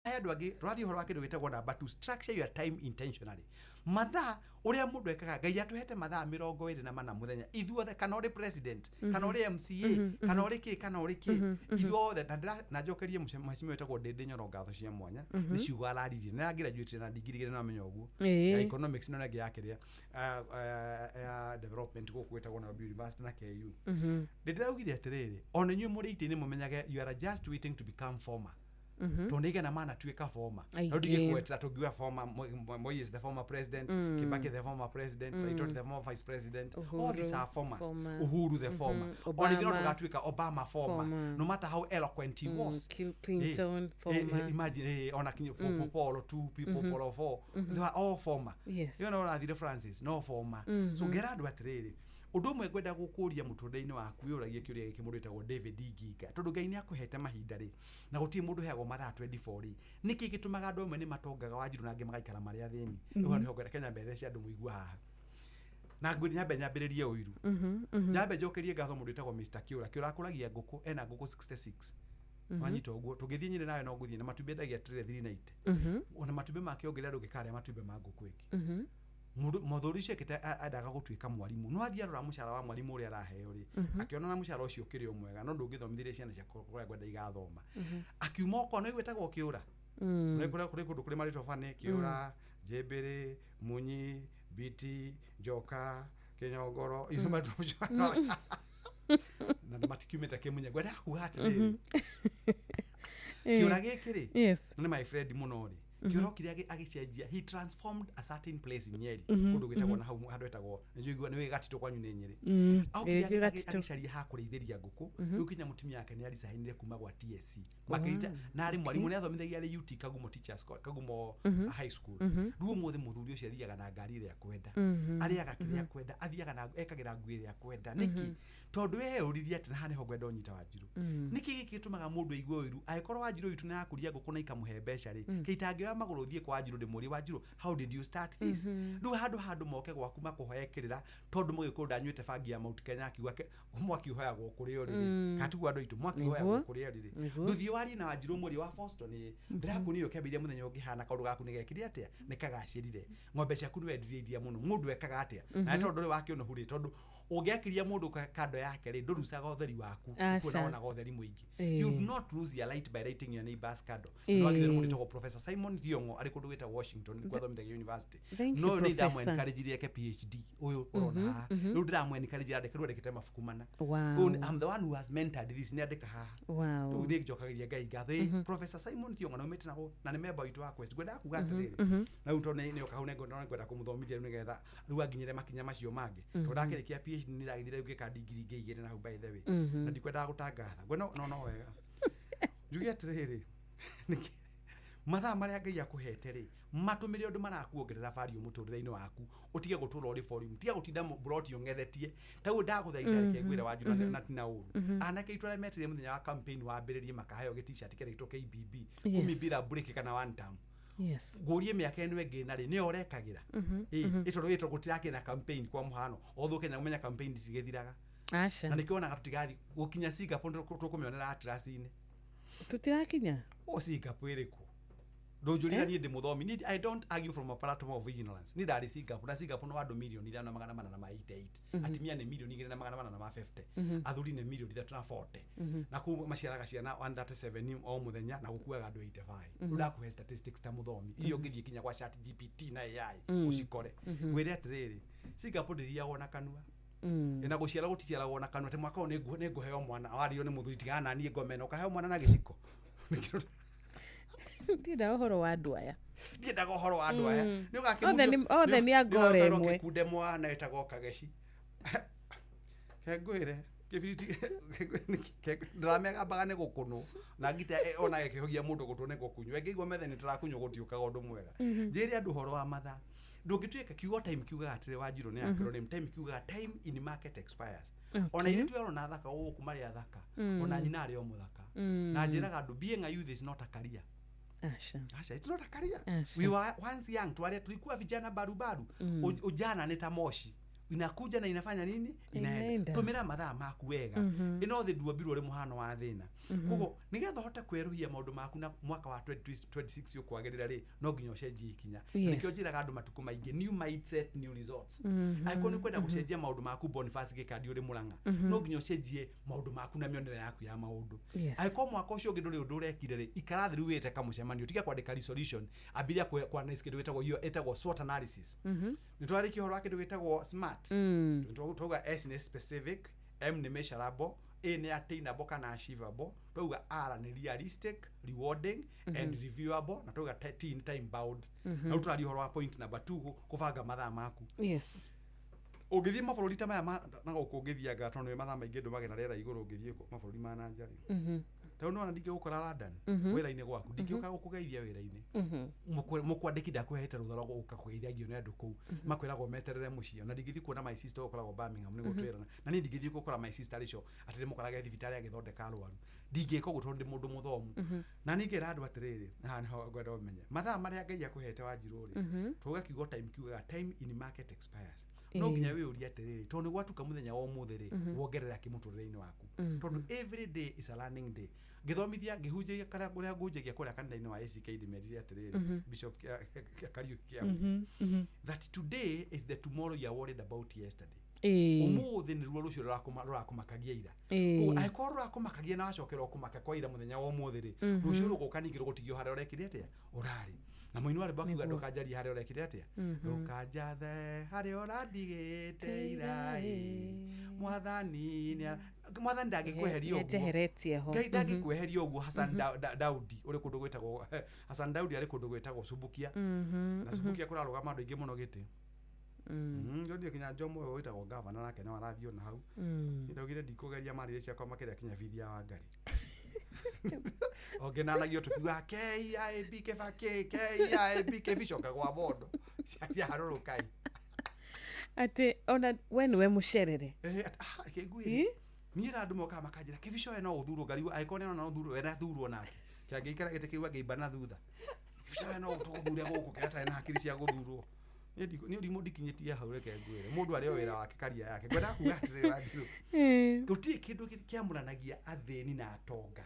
He andũ angĩ rwaria ũhoro wa kĩndũ gĩtagwo number two, structure your time intentionally. Mathaa ũrĩa mũndũ ekaga, Ngai atũhete mathaa 24 mũthenya ithuothe, kana ũrĩ president, kana ũrĩ MCA, kana ũrĩ kĩ, kana ũrĩ kĩ, ithuothe. Na na njokerie mheshimiwa wĩtagwo Ndĩndĩ Nyoro ngatho cia mwanya nĩ ciugo araririe. Nĩ aragraduate na degree igĩrĩ, no amenya ũguo, ya economics na ĩngĩ ya kĩrĩa ya development gũkũ gwĩtagwo Nairobi University na KU. Ndĩndĩraugire atĩrĩrĩ, ona inyuĩ mũrĩ itĩ-inĩ mũmenyage you are just waiting to become former, tondũ nĩ igana manatuĩka former. Aingĩ. No ndigĩkwetera tũngiuga former Moi is the former president, Kibaki the former president, Saitoti the former vice president, all these Uhuru, are formers. Former. Uhuru the former. Ona ithuĩ no Obama. tũgatuĩka Obama former, Former. no matter how eloquent he was. Clinton, former. Imagine, ona kinyo Paul 2 people, Paul 4, they were all former. Iyo no ũrathire Francis no former. So ngera andũ atĩrĩrĩ, ũndũ ũmwe ngwenda gũkũria mũtũrĩre-inĩ waku, wĩũragie kĩũria gĩkĩ mũndũ wĩtagwo David Nginga, tondũ Ngai nĩ akũhete mahinda rĩ, na gũtirĩ mũndũ ũheagwo mathaa 24 rĩ, nĩkĩ gĩtũmaga andũ amwe nĩ matongaga, Wanjiru, na angĩ magaikara marĩ athĩni? Rĩu hau nĩho ngwenda Kenya mbethe cia andũ mũigua haha na ngwĩ nyambe nyambĩrĩrie ũiru, nyambe njokerie ngatho mũndũ wĩtagwo Mr. Kĩũra. Kĩũra akũragia ngũkũ, ena ngũkũ 66, wanyita ũguo tũngĩthiĩ nyĩrĩ nayo no ngũthiĩ na matumbĩ endagia tray 390, ona matumbĩ make ongerera ndũngĩkarĩa matumbĩ ma ngũkũ ĩngĩ. Mũndũ mũthuri ũcio ekĩte endaga gũtuĩka mwarimũ, no athiĩ arora mũcara wa mwarimũ ũrĩa araheo rĩ, akĩona na mũcara ũcio ũkĩrĩ o mwega no ndũngĩthomithirie ciana ciaku kũrĩa ngwenda igathoma. Akiuma okorwo nĩ gwĩtagwo Kĩũra. Nĩ kũrĩa kũrĩ kũndũ kũrĩ marĩtwa bani: Kĩũra, Njĩmbĩrĩ, Munyi, Biti, Njoka, Kĩnyongoro, icio marĩtwa na matikiumĩte kĩmunye. Ngwendaga kuga atĩrĩrĩ, kĩũra gĩkĩ rĩ, nĩ my friend mũno rĩ, kĩũra okire agĩcenjia, he transformed a certain place in Nyeri, kũndũ gwĩtagwo na hau handũ hetagwo nĩnjũĩ nĩ Gatitũ, kwanyu nĩ Nyĩrĩ. Okire Ĩĩ, Gatitũ. agĩcaria ha kũrĩithĩria ngũkũ. Rĩu kinya mũtumia wake nĩ aricainire kuma gwa TSC makĩrita, na arĩ mwarimũ, nĩ athomithagia arĩ UT Kagumo Teachers Kagumo High School. Rĩu ũmũthĩ mũthuri ũcio athiaga na ngari ĩrĩa akwenda, arĩaga kĩrĩa akwenda, athiaga na ekagĩra nguo ĩrĩa akwenda. Nĩkĩ? Tondũ weyũririe atĩ na haha nĩho ngwenda ũnyita, Wanjiru, nĩkĩ gĩkĩ gĩtũmaga mũndũ aigue ũiru? Angĩkorwo Wanjiru witũ nĩ arakũria ngũkũ na ikamũhe mbeca rĩ, kĩitangĩoya magũrũ thiĩ kwa Wanjiru ndĩmũrie, "Wanjiru, how did you start this?" Rĩu handũ moke gwaku makũhoe kĩrĩra tondũ mũgĩkũyũ ndanyuĩte bangi ya Mount Kenya, akiuga mwaki ũhoyagwo kũrĩ ũrĩrĩ, kana tiguo andũ aitũ, mwaki ũhoyagwo kũrĩ ũrĩrĩ. Ndũthiĩ warie na Wanjiru mũrie wa Boston ĩ, ndĩrakuonia ũkĩambĩrĩria mũthenya ũngĩhana kaũndũ gaku nĩ gekire atĩa, nĩ kagacĩrire, ng'ombe ciaku nĩ wendirie iria mũno, mũndũ ekaga atĩa? Na nĩ tondũ ndũrĩ wakĩũnũhu rĩ, tondũ ũngĩakĩria mũndũ kando yake rĩ, ndũrucaga ũtheri waku. Aca. Kuona wonaga ũtheri mũingĩ. You do not lose your light by lighting your neighbor's candle. Ĩĩ. No wagithire mũndũ wĩtagwo Professor Simon Thiong'o arĩ kũndũ gwĩtagwo Washington nĩkuo athomithagia university. Thank you, No ũyũ nĩ Professor. ndamũ eke PhD ũyũ ũrona haha. Rĩu ndĩramũ encourage andĩke, rĩu andĩkĩte mabuku mana. Rĩu I'm the one who has mentored this, nĩ andĩka haha. Rĩu nĩ njokagĩria Ngai ngatho. Ĩ, Professor Simon Thiong'o na umĩte na na nĩ member witũ wa Quest. Ngwendaga kuga atĩrĩrĩ, na rĩu tondũ nĩ oka hau nĩ ngwenda kũmũthomithia rĩu nĩgetha rĩu anginyĩre makinya macio mangĩ, tondũ ndakĩrĩkia PhD nĩ ndagĩthire ngĩka degree ingĩ igĩrĩ na hau, by the way, na ndikwendaga gũtangatha. Ngwenda no wega njuge atĩrĩrĩ, mathaa marĩa Ngai akũhete rĩ, matũmĩre ũndũ marakuongerera value mũtũrĩre-inĩ waku, ũtige gũtũra ũrĩ volume, tiga gũtinda mburoti ũng'ethetie ta ũguo. Ndagũthaitha, reke ngwĩre, Wanjura, na tina ũru, anake aitũ arĩa metereire mũthenya wa campaign wambĩrĩrie makaheo gĩ T-shirt kĩrĩa KBB, kumi bila break kana one term. Ngũrie, mĩaka ĩno ĩngĩ na rĩ nĩyo ũrekagĩra ĩ ĩ tondũ gũtirakĩ na campaign kwa mũhano, although Kenya ũmenya campaign cigĩthiraga. Aca. Na nĩkĩo wonaga tũtigathi gũkinya Singapore, tũkũmĩonera atlas-inĩ. Tũtirakinya. O Singapore ĩrĩkũ? Ndũnjũrire niĩ ndĩ mũthomi. Niĩ I don't argue from a platform of ignorance. Niĩ ndarĩ Singapore, na Singapore no andũ 5,488,000. Atumia nĩ 2,450,000, athuri nĩ 3,040,000, na kũu maciaraga ciana 137 o mũthenya na gũkuaga andũ 85. Rĩu ndakũhe statistics ta mũthomi iria ũngĩthiĩ kinya gwa Chat GPT na AI ũcikore. Ngwĩre atĩrĩrĩ, Singapore ndĩthiagwo na kanua, na gũciara gũticiaragwo na kanua atĩ mwaka ũyũ nĩngũheo mwana, warĩrio nĩ mũthuri, tigana na niĩ ngome na ũkaheo mwana na gĩciko. Ndiendaga ũhoro wa andũ aya. Ndiendaga ũhoro wa andũ aya. Othe nĩ a ngoro ĩmwe. Gĩkunde mwana wĩtagwo Kageci, kengwĩre kĩbiriti ndĩramegambaga nĩ gũkũnwo na ngita ona gĩkĩhogia mũndũ gũtũ nĩ gũkunywo ĩngĩigua metha nĩ tũrakunywo gũtiũkaga ũndũ mwega. Njĩre andũ ũhoro wa mathaa, ndũngĩtuĩka kiugo time kiugaga atĩrĩ, Wanjirũ, nĩ acronym. Time kiugaga time in market expires. Ona ithuĩ twerwo thaka gũkũ marĩ athaka, ona nyina arĩ o mũthaka, na njĩraga andũ being a youth is not a career. Aca. Acha, it's not a career. Acha. We were once young, twale tulikuwa vijana barubaru. Ujana nĩ ta moshi. Inakuja na inafanya nini? Inaenda. Tumira mathaa maku wega. Ino thi nduombirwo ri muhano wa thina. Koguo nigetha hote kweruhia maundu maku na mwaka wa 2026 ukwagirira ri no nginya ucenjie ikinya. Nikio njiraga andu matuku maingi, new mindset, new results. Angĩkorwo nĩ kwenda gũcenjia maundu maku Boniface Gĩkandi ũrĩ Mũrang'a, no nginya ũcenjie maundu maku na mĩonere yaku ya maundu. Angĩkorwo mwaka ũcio ũngĩ ndũrĩ ũndũ ũrekire rĩ, ikara thĩ rĩu wĩte kamũcemanio, tiga kwandĩka resolution, ambĩrĩria kwa kĩndũ gĩtagwo SWOT analysis. Nĩ twarĩkia ũhoro wa kĩndũ gĩtagwo SMART. Twauga S nĩ specific, M nĩ measurable, A nĩ attainable kana achievable, twauga R nĩ realistic, rewarding and reviewable, na twauga T nĩ time bound. Na rĩu tũraria ũhoro wa point number 2, kũbanga mathaa maku. Ũngĩthiĩ mabũrũri ta maya na gũkũ ũngĩthianga, tondũ nĩ mathaa maingĩ ndũmagĩra rĩera igũrũ ũngĩthiĩ mabũrũri ma na nja rĩ. Tondũ nĩwona ndingĩgũkora London wĩra-inĩ gwaku, ndingĩũka gũkũgeithia wĩra-inĩ. Mũkwandĩki ndakũhete rũtha rwa gũka kũgeithagio nĩ andũ kũu, makwĩragwo meterere mũciĩ. Na ndingĩthiĩ kuona my sister ũkoragwo Birmingham nĩguo twĩrana, na niĩ ndingĩthiĩ gũkora my sister rĩcio atĩ ndĩmũkorage thibitarĩ agĩthondeka arwaru, ndingĩka ũguo tondũ ndĩ mũndũ mũthomu. Na niĩ ngera andũ atĩrĩrĩ, haha nĩho ngwenda ũmenye mathaa marĩa Ngai akũhete Wanjirũ rĩ, twauga kiugo time kiugaga time in market expires. No nginya wĩyũrie atĩrĩrĩ, tondũ nĩ gwatuka mũthenya wa ũmũthĩ rĩ, wongerera kĩ mũtũrĩre-inĩ waku, tondũ every day is a learning day. Ngĩthomithia ngĩhunjagia karĩa kũrĩa ngũnjagia kũrĩa kanitha-inĩ wa ACK ndĩmerire atĩrĩrĩ, Bishop Kariuki Kĩambi, that today is the tomorrow you are worried about yesterday. Ũmũthĩ nĩruo rũcio rũrakũmakagia ira. Angĩkorwo rũrakũmakagia na wacokera ũkũmaka kwa ira mũthenya wa ũmũthĩ rĩ, rũciũ rũgũka ningĩ rũgũtigio harĩa ũrekire atĩa ũrarĩ. Na mũini wa rwĩmbo akiuga ndũkanjarie harĩa ũrekire atĩa, ndũkanjathe harĩa ũrandigĩte ira ĩ, mwathani mwathani ndangĩkweheria ũguo, Ngai ndangĩkweheria ũguo. Hassan Daudi ũrĩ kũndũ gwĩtagwo Hassan Daudi arĩ kũndũ gwĩtagwo Subukia, na Subukia kũrarũgama andũ aingĩ mũno gĩtĩ. Ndio kinya Jomo ũyũ wĩtagwo gavana nake no arathiĩ ona hau. Ndaugire ndikũgeria marĩrĩ ciakwa makĩria kinya bithi ya Wangari. Ongenanagio tukiuga KIB Kibaki, KIB Kibaki gwa bondo ciaharũrũkai atĩ ona we nĩwe mũcerere. Kĩnguĩ niĩ ra andũ mokaga makanjĩra Kĩbico we no ũthurwo, ngariu angĩkorwo nĩarona no ũthurwo we ndathurwo nake kĩangĩikara gĩtĩ kĩu angĩimba na thutha. Kĩbico we no tũgũthure gũkũ kĩrĩa atarĩ na hakiri cia gũthurwo. Nĩ ũrimũ ndikinyĩtie hau, reke ngwĩre mũndũ arĩ o wĩra wake karia yake. Ngwenda kuga atĩrĩrĩ Wanjirũ, gũtirĩ kĩndũ kĩamũranagia athĩni na atonga.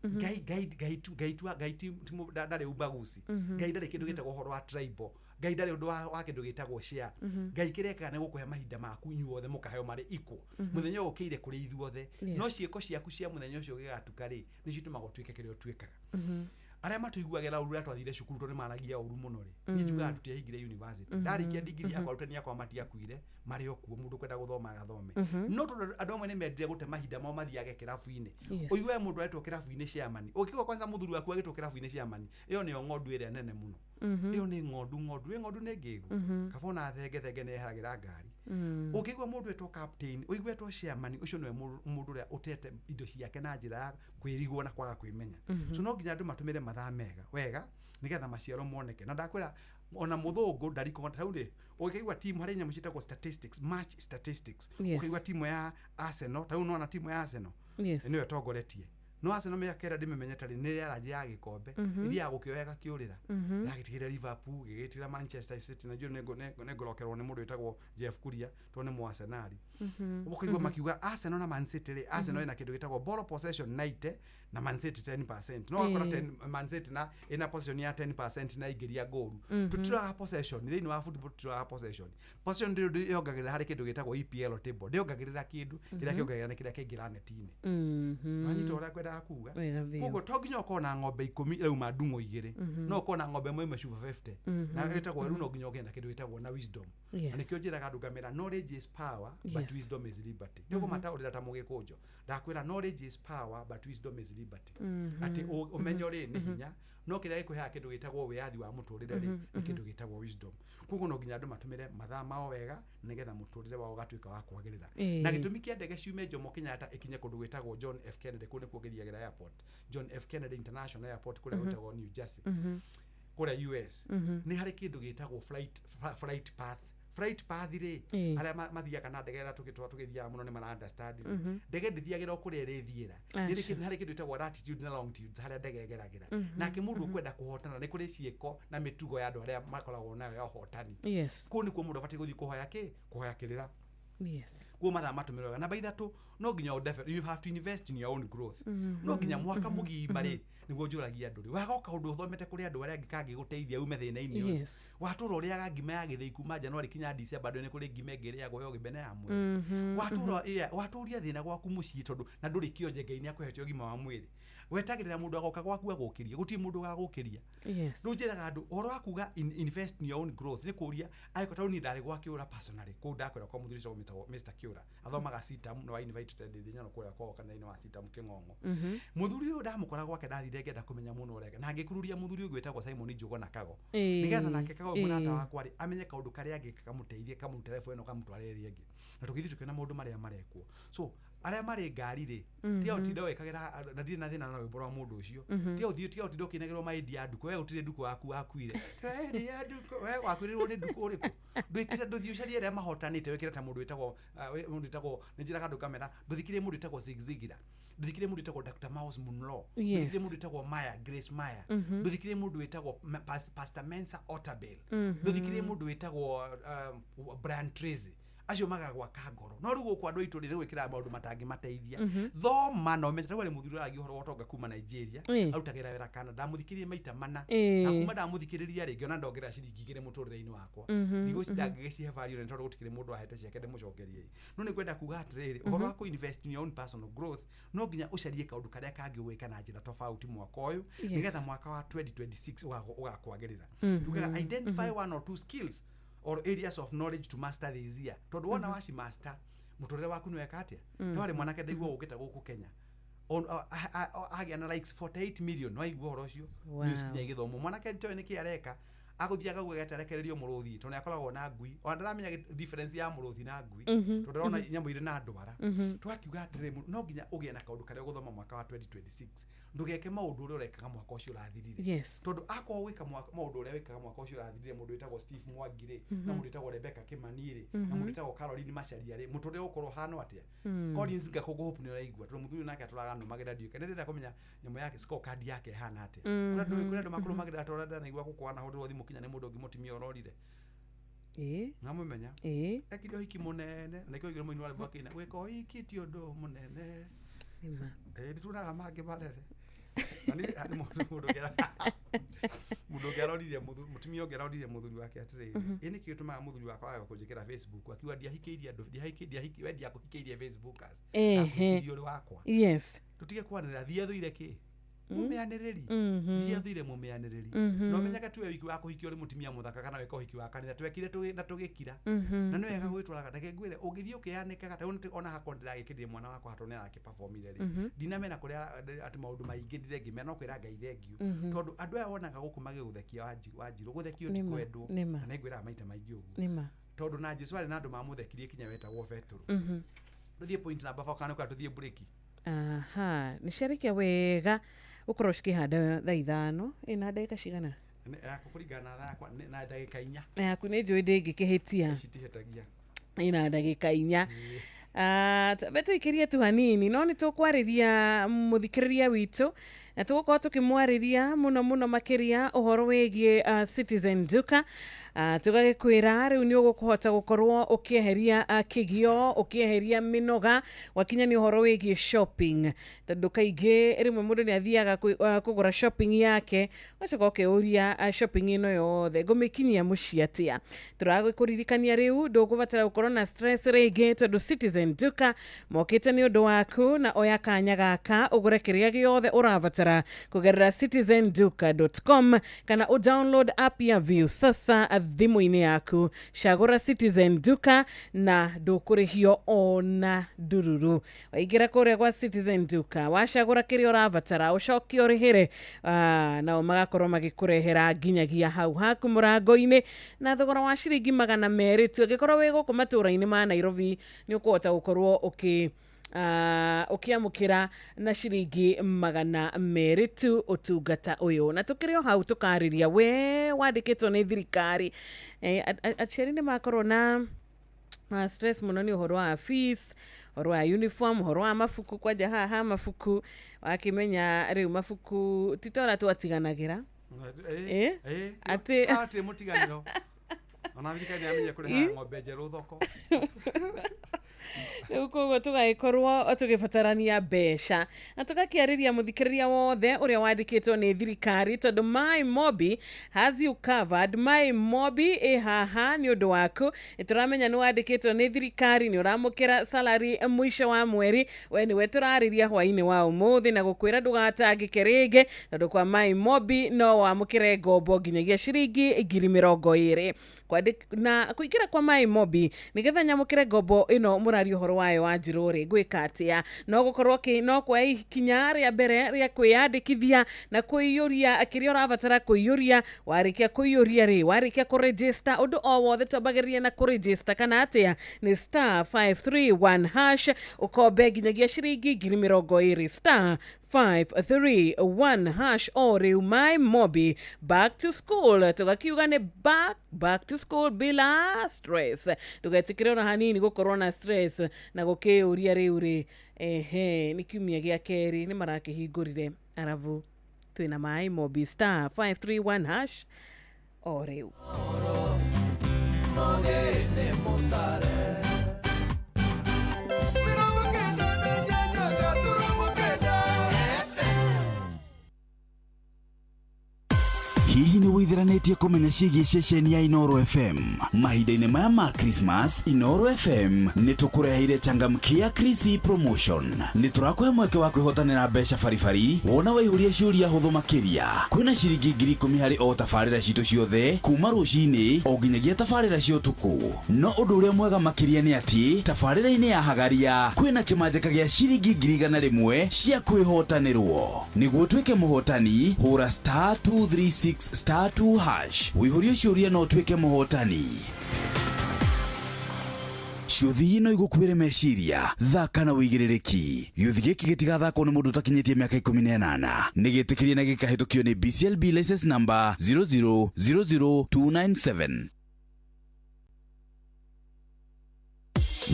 Ngai Ngai Ngai Ngai Ngai ndarĩ ubaguzi. Ngai ndarĩ kĩndũ gĩtagwo ũhoro wa tribal. Ngai ndarĩ ũndũ wa kĩndũ gĩtagwo share. Ngai kĩrĩa ekaga nĩ gũkũhe mahinda maku inyuothe mũkaheo marĩ equal. Mũthenya ũyũ ũkĩire kũrĩ ithuothe, no ciĩko ciaku cia mũthenya ũcio gĩgatuka rĩ, nĩcio itũmaga ũtuĩke kĩrĩa ũtuĩkaga. Arĩa matuiguagĩra ũru rĩrĩa twathire cukuru tondũ nĩmaragia ũru mũno rĩ, niĩ njugaga tũtiahingire university. Ndarĩkia ndigiri yakwa arutani akwa matiakuire, marĩ o kuo, mũndũ kwenda gũthoma agathome. No tondũ andũ amwe nĩmendire gũte mahinda mao mathiage kĩrabu-inĩ. Ũigue mũndũ aretwo kĩrabu-inĩ chairman, ũngĩigua kwanza mũthuri waku agĩtwo kĩrabu-inĩ chairman, ĩyo nĩyo ng'ondu ĩrĩa nene mũno. Ĩyo nĩ ng'ondu, ng'ondu ĩ ng'ondu nĩ ngĩgu. Kaba ona thenge thenge nĩyeheragĩra ngari. Ũngĩigua mũndũ etwo captain, ũigue etwo chairman, ũcio nĩwe mũndũ ũrĩa ũtete indo ciake na njĩra ya kwĩrigwo na kwaga kwĩmenya. So no nginya andũ matũmĩre mathaa mega wega nĩgetha maciaro moneke. Na ndakwĩra ona mũthũngũ ndariko hau rĩ, ũngĩigua timu harĩ nyamũ ciĩtagwo statistics, match statistics. Ũkĩigua timu ya Arsenal, ta rĩu nĩwona timu ya Arsenal nĩyo ĩtongoretie. No Arsenal mĩaka ĩrĩa ndĩmĩmenyete rĩ, nĩ ĩrĩa ya gĩkombe, ĩrĩa gũkĩoya ĩgakĩũrĩra, yagĩtigĩra Liverpool, gĩgĩtira Manchester City, na njũĩ nĩngũrokerwo nĩ mũndũ wĩtagwo Jeff Kuria tondũ nĩ mũarsenali. Ũkaigua makiuga Arsenal na Man City rĩ, Arsenal ĩna kĩndũ gĩtagwo ball possession 90 na Man City 10%. No wakora Man City na ĩna possession ya 10% na ingĩria goal. Tũtiroraga possession thĩinĩ wa football, tũtiroraga possession. Possession ndĩrĩ yongagĩrĩra harĩ kĩndũ gĩtagwo EPL table, ndĩongagĩrĩra kĩndũ, kĩrĩa kĩongagĩrĩra nĩ kĩrĩa kĩingĩra neti-inĩ. Wanyita ũrĩa ngwendaga kuga? Koguo to nginya ũkorwo na ng'ombe 10 irauma ndung'o 2, no ũkorwo na ng'ombe ĩmwe cuba 50. Na ĩtagwo rĩu no nginya ũgĩe na kĩndũ gĩtagwo na wisdom. Na nĩkĩo njĩraga andũ ngamera knowledge is power but wisdom is liberty. Nĩ ũkũmataũrĩra ta mũgĩkũnjo, ndakwĩra knowledge is power but wisdom is liberty. Atĩ ũmenyo rĩ nĩ hinya, no kĩrĩa gĩkũheaga kĩndũ gĩtagwo wĩyathi wa mũtũrĩre rĩ, nĩ kĩndũ gĩtagwo wisdom. Koguo no nginya andũ matũmĩre mathaa mao wega nĩgetha mũtũrĩre wao ũgatuĩka wa kwagĩrĩra. Na gĩtũmi kĩa ndege ciume Jomo Kenyatta ĩkinye kũndũ gwĩtagwo John F Kennedy, kũu nĩkuo ngĩthiagĩra airport, John F Kennedy International Airport kũrĩa gwĩtagwo New Jersey, kũrĩa US, nĩ harĩ kĩndũ gĩtagwo flight path. Flight path rĩ, arĩa mathiaga na ndege ĩrĩa tũgĩthiaga mũno nĩ mara understand. Ndege ndĩthiagĩra o kũrĩa ĩrĩthiĩra. Nĩ harĩ kĩndũ gĩtagwo latitudes na longitudes harĩa ndege ĩgeragĩra. Nake mũndũ ũkwenda kũhotana nĩ kũrĩ ciĩko na mĩtugo ya andũ arĩa makoragwo nayo ya ũhotani. Kũu nĩkuo mũndũ abatiĩ gũthiĩ kũhoya kĩ? Kũhoya kĩrĩra. Yes. Kuo mathaa matũmĩrwo wega. Namba 3, no nginya you have to invest in your own growth. No nginya mwaka mũgima rĩ, nĩguo njũragia andũ rĩ, wagoka ũndũ ũthomete kũrĩ andũ arĩa angĩ kangĩgũteithia ume thĩna-inĩ ũyũ. Yes. Watũra ũrĩaga ngima ya gĩthĩi kuma January kinya December, ndũ nĩ kũrĩ ngima ĩngĩ ĩrĩagwo ya ũgĩmbe na ya mwere. Watũra watũria thĩna gwaku mũciĩ, tondũ na ndũrĩ kĩonje, Ngai nĩakũhete ũgima wa mwĩrĩ. Wetagĩrĩra mũndũ agoka gwaku agũkĩria, gũtirĩ mũndũ ũgagũkĩria. Yes. Rĩu njĩraga andũ ũhoro wa kuga invest in your own growth nĩ kũria angĩkorwo tondũ niĩ ndarĩ gwa Kĩũra personally, kũu ndakwĩra kwa mũthuri ũcio wĩtagwo Mr. Kĩũra, athomaga CITAM, no invited ndĩ nyano kũrĩa kwao kanitha-inĩ wa CITAM Kĩng'ong'o. Mũthuri ũyũ ndamũkora gwake, ndathire ngĩenda kũmenya mũno ũrĩa, na ngĩkururia mũthuri ũngĩ wĩtagwo Simon Njũgũna Kago, nĩgetha nake Kago mũrata wakwa rĩ, amenye kaũndũ karĩa angĩka kamũteithie, kamũrute level ĩno kamũtware ĩrĩa ĩngĩ, na tũgĩthiĩ tũkĩona maũndũ marĩa marekwo. So arĩa marĩ ngari rĩ, tiga ũtinda wĩkagĩra, na ndirĩ na thĩna na rwĩmbo rwa mũndũ ũcio, tiga ũthiĩ, tiga ũtinda ũkĩinagĩrwo maindi ya ndukũ. We gũtirĩ ndukũ waku wakuire, we ya ndukũ, we wakuĩrĩirwo nĩ ndukũ ũrĩkũ? Ndwĩkĩre, ndũthiĩ ũcarie arĩa mahotanĩte, wĩkĩre ta mũndũ wĩtagwo mũndũ wĩtagwo, nĩ njĩraga andũ kamera, ndũthikĩrĩrie mũndũ wĩtagwo Zig Ziglar, ndũthikĩrĩrie mũndũ wĩtagwo Dr. Miles Munro, ndũthikĩrĩrie mũndũ wĩtagwo Maya Grace Maya, ndũthikĩrĩrie mũndũ wĩtagwo Pastor Mensa Otabil, ndũthikĩrĩrie mũndũ wĩtagwo Brian Tracy, acio magagwaka ngoro. No rĩu gũkũ andũ aitũ rĩ, gwĩkĩra maũndũ matangĩmateithia. Thoma na ũmenye. Tarĩu arĩ mũthuri ũragia ũhoro wa ũtonga kuma Nigeria, arutagĩra wĩra Canada, ndamũthikĩrĩrie maita 4, na kuma ndamũthikĩrĩria rĩ, ngĩona ndongerera ciringi 2 mũtũrĩre-inĩ wakwa. Ndigũcinda ngĩgĩcihe value nĩ tondũ gũtikĩrĩ mũndũ ahete ciake ndĩmũcokerie. No nĩ ngwenda kuga atĩrĩrĩ, ũhoro wa kũ-invest in your own personal growth, no nginya ũcarie kaũndũ karĩa kangĩgwĩka na njĩra tofauti mwaka ũyũ, nĩgetha mwaka wa 2026 ũgakwagĩrĩra. Tugaga identify one or two skills or areas of knowledge to master this year, tondũ wona waci master, mũtũrĩre waku nĩ weka atĩa. No arĩ mwanake ndaigua ũkĩte gũkũ Kenya agĩa na likes 48 million, waigua ũhoro ũcio? News kinya igĩthomwo. Mwanake nĩtoĩ nĩkĩ areka, agũthiaga gwegetarekererio mũrũthi, tondũ nĩakoragwo na ngui, ona ndaramenya difference ya mũrũthi na ngui, tondũ ndĩrona nyamũ irĩ na ndwara. Twakiuga atĩrĩrĩ, no nginya ũgĩe na kaũndũ karĩa ũgũthoma mwaka wa 2026, ndũgeke maũndũ ũrĩa ũrekaga mwaka ũcio ũrathirire. Yes. Tondũ akorwo gwĩka maũndũ ũrĩa wĩkaga mwaka ũcio ũrathirire, mũndũ wĩtagwo Steve Mwangi rĩ, na mũndũ wĩtagwo Rebecca Kimani rĩ, na mũndũ wĩtagwo Caroline Macharia rĩ, mũtũrĩre ũgũkorwo ũhana atĩa? Collins Gakũngũ Hope nĩ ũraigua, tondũ mũthuri nake atũraga nũmagĩra, ndiũĩ kana ndĩrenda kũmenya nyamũ yake scorecard yake ĩhana atĩa. Kũrĩ andũ makũrũmagĩrĩra, ta ũrĩa ndanaigua gũkũ wanahũrĩrwo thimũ kinya nĩ mũndũ ũngĩ mũtumia ũrorire. Namũmenya? Ekire ũhiki mũnene, na nĩkĩo oigire mũini wa rwĩmbo akĩina, gwĩka ũhiki ti ũndũ mũnene. Nĩma. Nĩtuonaga mangĩ manene. Na niĩ harĩ mũndũ ũngĩ aroririe, mũtumia ũngĩ aroririe mũthuri wake atĩrĩrĩ, ĩ nĩkĩ gĩtũmaga mũthuri wakwa waga kũnjĩkĩra Facebook? Akiuga ndiahikĩirie andũ, we ndiakũhikĩirie Facebookers, ndakũhikĩirie ũrĩ wakwa. Yes. Tũtige kwanĩrĩra, thiĩ athũire kĩ mũmĩanĩrĩri, thiĩ athũire mũmĩanĩrĩri, na ũmenyage tuwe wiki wa kũhikia ũrĩ mũtumia mũthaka kana wĩka ũhiki wa kanitha, twekire na tũgĩkira, na nĩ wega gwĩtwaraga. Reke ngwĩre, ũngĩthiĩ ũkĩanĩkaga ta rĩu, ona hakwa ndĩragĩkĩrire mwana wakwa hatũ nĩ arakĩperformire rĩ, ndinamena kũrĩa atĩ maũndũ maingĩ ndirengĩmera, no kwĩra Ngai thengiũ, tondũ andũ aya wonaga gũkũ magĩgũthekia, Wanjirũ, gũthekio ti kwendwo, na nĩngwĩraga maita maingĩ ũguo, tondũ na Jesu arĩ na andũ mamũthekirie kinya wetagwo Betũrũ. Tũthiĩ point number 4 kana tũthiĩ break? Aha, nĩ ciarĩkia wega gũkorwo cikĩhanda thaa 5 ĩna ndagĩka cigana? Kũringana na thaa yakwa na ndagĩka 4. Na yaku nĩ njũĩ ndĩngĩkĩhĩtia. Citihĩtagia. Ĩna ndagĩka 4. Tambe tũikĩrie tu hanini, no nĩ tũkwarĩria mũthikĩrĩria witũ, na tũgũkorwo tũkĩmwarĩria mũno mũno makĩria ũhoro wĩgiĩ Citizen Duka. Tũgagĩkwĩra rĩu nĩ ũgũkũhota gũkorwo ũkĩeheria kĩgio, ũkĩeheria mĩnoga wakinya nĩ ũhoro wĩgiĩ shopping, tondũ kaingĩ rĩmwe mũndũ nĩ athiaga kũgũra shopping yake, ũgacoka ũkĩũria, shopping ĩno yothe ngũmĩkinyia mũciĩ atĩa? Tũragũkũririkania rĩu ndũgũbatara gũkorwo na stress rĩngĩ, tondũ Citizen Duka mokĩte nĩ ũndũ waku, na oya kanya gaka ũgũre kĩrĩa gĩothe ũrabatara kũgerera citizenduka.com kana ũ download app ya Viusasa thimũ-inĩ yaku. Cagũra Citizen Duka na ndũkũrĩhio ona ndururu. Waingĩra kũrĩa gwa Citizen Duka, wacagũra kĩrĩa ũrabatara, ũcoke ũrĩhĩre, nao magakorwo magĩkũrehera nginyagia hau haku mũrango-inĩ na thogora wa ciringi 200 tu. Angĩkorwo wĩ gũkũ matũra-inĩ ma Nairobi, nĩ ũkũhota gũkorwo ũkĩamũkĩra na ciringi 200 tu ũtungata ũyũ. Na tũkĩrĩ o hau, tũkarĩria we wandĩkĩtwo nĩ thirikari, aciari nĩ makorwo na stress mũno nĩ ũhoro wa fees, ũhoro wa uniform, ũhoro wa mabuku. Kwanja haha ha mabuku, wakĩmenya rĩu mabuku ti ta ũrĩa twatiganagĩra. Atĩ mũtiganĩro ona thirikari nĩyamenye kũrĩha ng'ombe njerũ thoko. Rĩu koguo tũgagĩkorwo tũgĩbatarania mbeca na tũgakĩarĩria mũthikĩrĩria wothe ũrĩa wandĩkĩtwo nĩ thirikari, tondũ My Mobi has you covered. My Mobi ĩ haha nĩ ũndũ waku. Nĩ tũramenya nĩ wandĩkĩtwo nĩ thirikari, nĩ ũramũkĩra salary mũico wa mweri. We nĩwe tũrarĩria hwainĩ wa ũmũthĩ na gũkwĩra ndũgatangĩke rĩngĩ, tondũ kwa My Mobi no wamũkĩre ngombo nginyagia ciringi 20,000. Na kũingĩra kwa My Mobi nĩgetha nyamũkĩre ngombo ĩno mũraria ũhoro wayo wa Njirũ rĩ, ngwĩka atĩa? No gũkorwo no kuoya ikinya rĩa mbere rĩa kwĩyandĩkithia na kũiyũria kĩrĩa ũrabatara kũiyũria. Warĩkia kũiyũria rĩ, warĩkia kũregister, ũndũ o wothe twambagĩrĩria na kũregister kana atĩa, nĩ star 531 hash, ũkombe nginyagia ciringi 20,000, star 531 hash. O rĩu My Mobi back to school, tũgakiuga nĩ back to school bila stress. Ndũgetĩkĩre ona hanini gũkorwo na stress na gũkĩũria rĩu rĩ, ehe, nĩ kiumia gĩa kerĩ nĩ marakĩhingũrire, arabu twĩna My Mobi star 531 hash o rĩu. Hihi nĩ wĩtheranĩtie kũmenya ciĩgiĩ ceceni ya Inooro FM? Mahinda-inĩ maya ma Christmas, Inooro FM nĩ tũkũreheire changamkia Chrissy promotion. Nĩ tũrakũhe mweke wa kwĩhotanĩra mbeca baribari wona waihũria ciũria hũthũ makĩria. Kwĩna ciringi 10,000 harĩ o tabarĩra citũ ciothe kuma rũcinĩ o nginyagia tabarĩra cia ũtukũ. No ũndũ ũrĩa mwega makĩria nĩ atĩ tabarĩra-inĩ ya Hagaria kwĩna kĩmanjĩka gĩa ciringi 100,000 cia kwĩhotanĩrwo. Nĩguo ũtuĩke mũhotani, hũra star 236 star 2 hash wĩihũrie ciũria no ũtuĩke mũhotani. Ciũthi no igũkuĩre meciria, thaka na wĩigĩrĩrĩki. Gĩũthi gĩkĩ gĩtigathakwo nĩ mũndũ ũtakinyĩtie mĩaka 18. Nĩ gĩtĩkĩrie na gĩkahĩtũkio nĩ BCLB license number 0000297.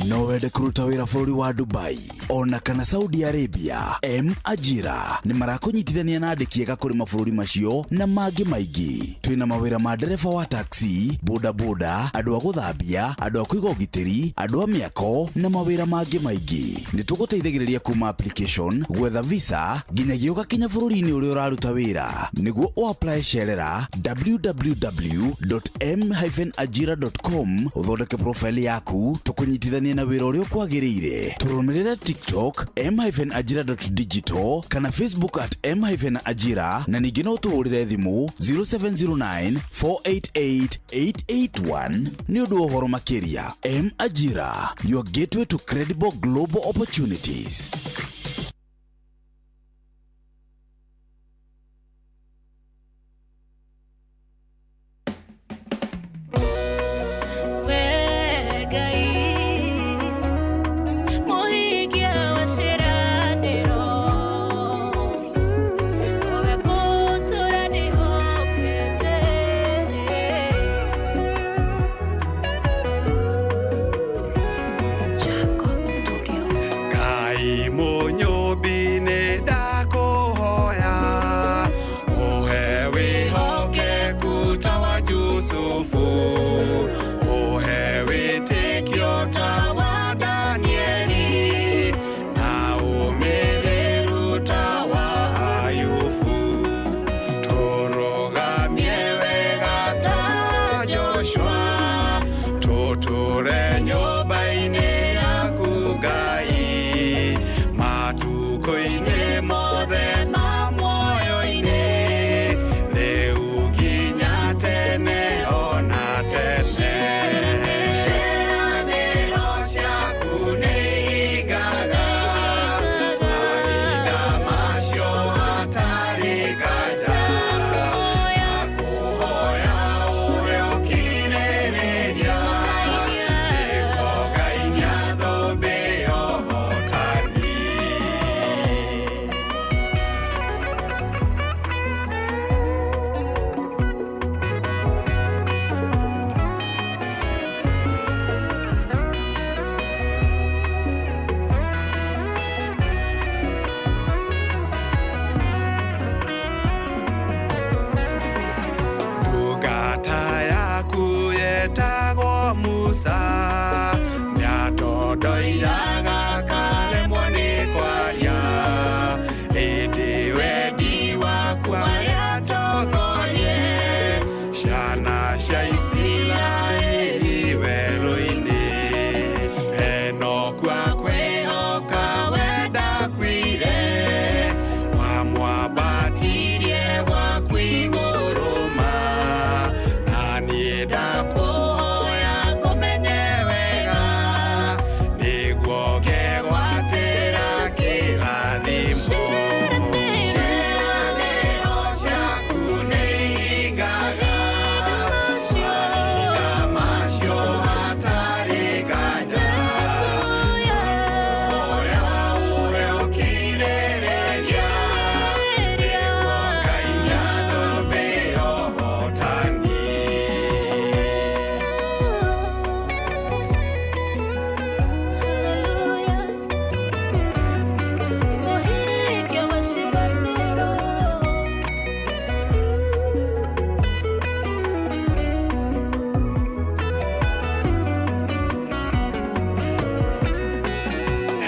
No wende kũruta wĩra bũrũri wa Dubai ona kana Saudi Arabia? M Ajira nĩ marakũnyitithania na andĩki ega kũrĩ mabũrũri macio na mangĩ maingĩ. Twĩna mawĩra ma ndereba wa taxi, boda boda, andũ a gũthambia, andũ a kũiga ũgitĩri, andũ a mĩako na mawĩra mangĩ maingĩ. Nĩ tũgũteithagĩrĩria kuma application, gwetha visa nginyagia ũgakinya bũrũri-inĩ ũrĩa ũraruta wĩra. Nĩguo ũapply cerera www.m-ajira.com ũthondeke profile yaku tũkũnyitithanie na wĩra ũrĩa ũkwagĩrĩire. Tũrũmĩrĩre TikTok m-ajira.digital kana Facebook at m-ajira, na ningĩ no ũtũhũrĩre thimũ 0709 488 881 nĩ ũndũ wa ũhoro makĩria. M Ajira, your gateway to credible global opportunities. Musa nĩatondoiraga. Ciana cia Isiraeli werũ-inĩ, Enoku akwĩhoka we ndakuire, wamwambatirie gwaku igũrũ ma, na niĩ ndakũhoya ngũmenye wega, nĩguo ngegwatĩra kĩrathimo. Ciĩranĩro ciaku nĩihingaga, mahinda macio hatarĩ nganja. Hoya ũhe ũkirĩrĩria, nĩguo ngainia thũmbĩ ya ũhootani.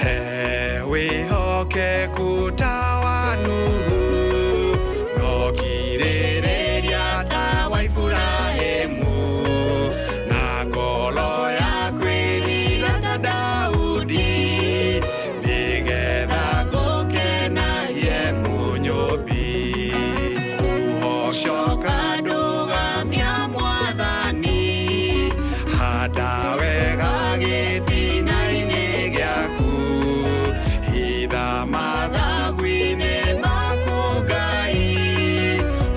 He wĩhokeku ta wa Nuhu, no kirĩrĩria ta wa Iburahĩmu, na ngoro ya kwĩrira ta Daudi, nĩgetha ngũkenagie Mũnyũmbi. Ũhocoka ndũgamia Mwathani, handa wega gĩtina-inĩ gĩaku, hitha mathagu-inĩ maku Ngai,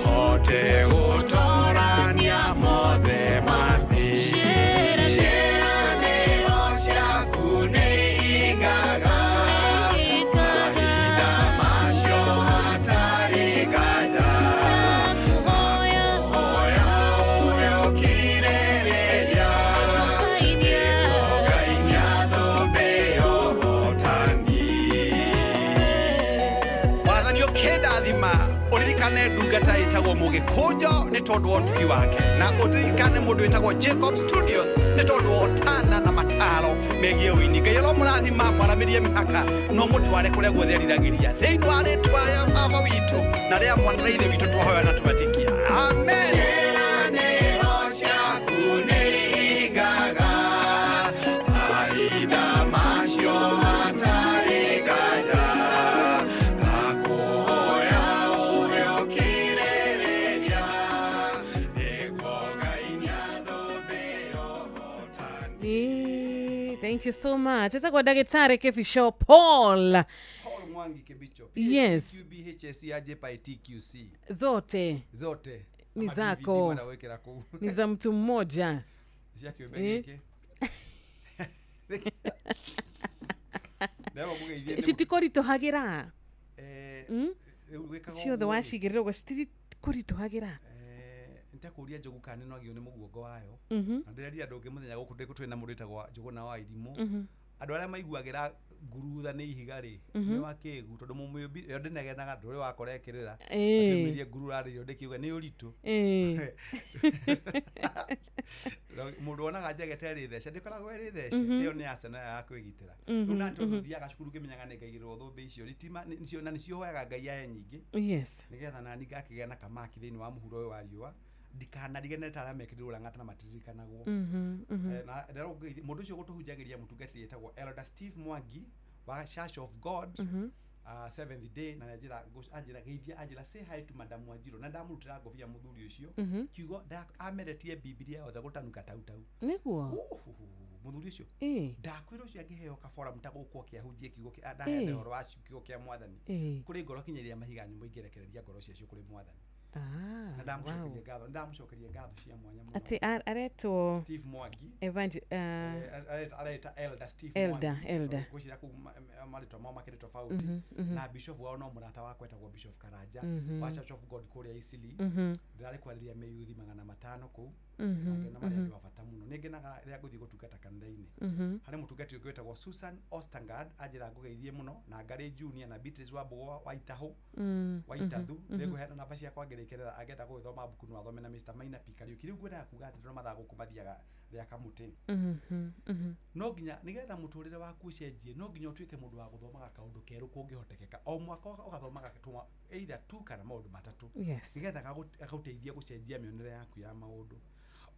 hote gũtorania mothe ma thĩ. Ciĩranĩro ciaku nĩihingaga, mahinda macio hatarĩ nganja. Hoya ũhe ũkirĩrĩria, nĩguo ngainia thũmbĩ ya ũhootani. Mwathani ũkĩndathima ũririkane ndungata ĩtagwo Mũgĩkũnjo nĩ tondũ wa ũtugi wake, na ũririkane mũndũ wĩtagwo Jacob Studios nĩ tondũ wa ũtana na mataro megiĩ ũini. Ngai aromũrathima mwaramĩrie mĩhaka no mũtware kũrĩa guothe eriragĩria, thĩinĩ wa rĩtwa rĩa Baba witũ na rĩa Mwana na Ithe witũ twahoya na twetĩkia, amen. Ciĩranĩro ciaku nĩihingaga, mahinda macio hatarĩ nganja. Ndakũhoya ũhe ũkirĩrĩria, nĩguo ngainia thũmbĩ ya ũhootani. Thank you so much. Etagwo ndagĩtarĩ Kĩbico Paul. Paul Mwangi Kibicho. Yes. QBHSC AJPITQC. Zote Zote ni Ama zako. DVD mwenda wĩkĩra kũu. Ni za mtu mmoja. Cia kĩũmbe gĩkĩ. Ndĩrenda kũgeithia nĩ- Citikoritohagĩra. Rĩu wĩkaga Ciothe ũguo rĩ, wacigĩrĩra ũguo citikoritohagĩra. Nĩtakũria njogu kana nĩnogio nĩ mũguongo wayo, na ndĩreria andũ ũngĩ mũthenya gũkũ ndĩ twĩna mũndũ wĩtagwo Njũgũna wa Irimũ. Andũ arĩa maiguagĩra ngurutha nĩ ihiga rĩ, nĩ wa kĩgu, tondũ mũmĩũmbi ĩyo ndĩnegenaga, ndũrĩ wakora ĩkĩrĩra atĩũmĩrie nguru rarĩrio ndĩkiuga nĩ ũritũ. Mũndũ wonaga njegete ĩrĩ thece ndĩkoragwo ĩrĩ thece, ĩyo nĩ Arsenal ya kwĩgitĩra. Rĩu na tondũ thiaga cukuru ngĩmenyaga nĩ ngaigĩrĩrwo thũmbĩ icio ritima nĩcio, na nĩcio hoyaga Ngai ahe nyingĩ, nĩgetha nani ngakĩgĩa na kamaki thĩinĩ wa mũhuro ũyũ wa riũa, ndikanarigane ta arĩa mekĩrirwo rang'ata na matiririkanagwo. Na ndĩragũgeithia mũndũ ũcio gũtũhunjagĩria, mũtungatĩri etagwo Elder Steve Mwangi wa Church of God Seventh Day, na anjĩra anjĩra geithia, anjĩra say hi to Madam Wanjiru, na ndamũrutĩra ngobia mũthuri ũcio kiugo ameretie Bibilia yothe gũtanuka tautau. Nĩguo. Uhuhu, mũthuri ũcio ndakwĩra ũcio angĩheo kaboramu ta gũkũ oke ahunjie kiugo ndaheane ũhoro wa kiugo kĩa Mwathani, kũrĩ ngoro kinyĩria mahiga nyũmba ingĩrekereria ngoro ciacio kũrĩ Mwathani. Na ndamũcokeria ngatho, ndamũcokeria ngatho cia mwanya mũno. Atĩ aretwo Steve Mwangi. Evangel Areta Elder Steve Elder, Mwangi. Elder. Ngwĩciria kũu marĩtwa mao makĩrĩ tofauti, na bishop wao no mũrata wakwa etagwo Bishop Karanja wa Church of God kũrĩa Isili. Ndĩrarĩ kwarĩria mĩyuthi 500 kũu, na ngĩona marĩ andũ a bata mũno. Nĩ ngenaga rĩrĩa ngũthiĩ gũtungata kanitha-inĩ. Harĩ mũtungati ũngĩ wĩtagwo Susan Ostergaard, anjĩra ngũgeithie mũno, na Ngarĩ Junior na Beatrice Wambũgũ wa Itahũ wa Itathu. Nĩngũheana namba ciakwa ngĩrĩkia. agĩkenera angĩenda gũgĩthoma mbuku no athome na Mr. Maina P. Kariuki. Rĩu ngwendaga kuga atĩ ndĩrona mathaa gũkũ mathiaga rĩa kamũtĩ. No nginya nĩgetha mũtũrĩre waku ũcenjie, no nginya ũtuĩke mũndũ wa gũthomaga kaũndũ kerũ kũngĩhotekeka. O mwaka ũgathomaga either two kana maũndũ matatũ, nĩgetha gagũteithia gũcenjia mĩonere yaku ya maũndũ.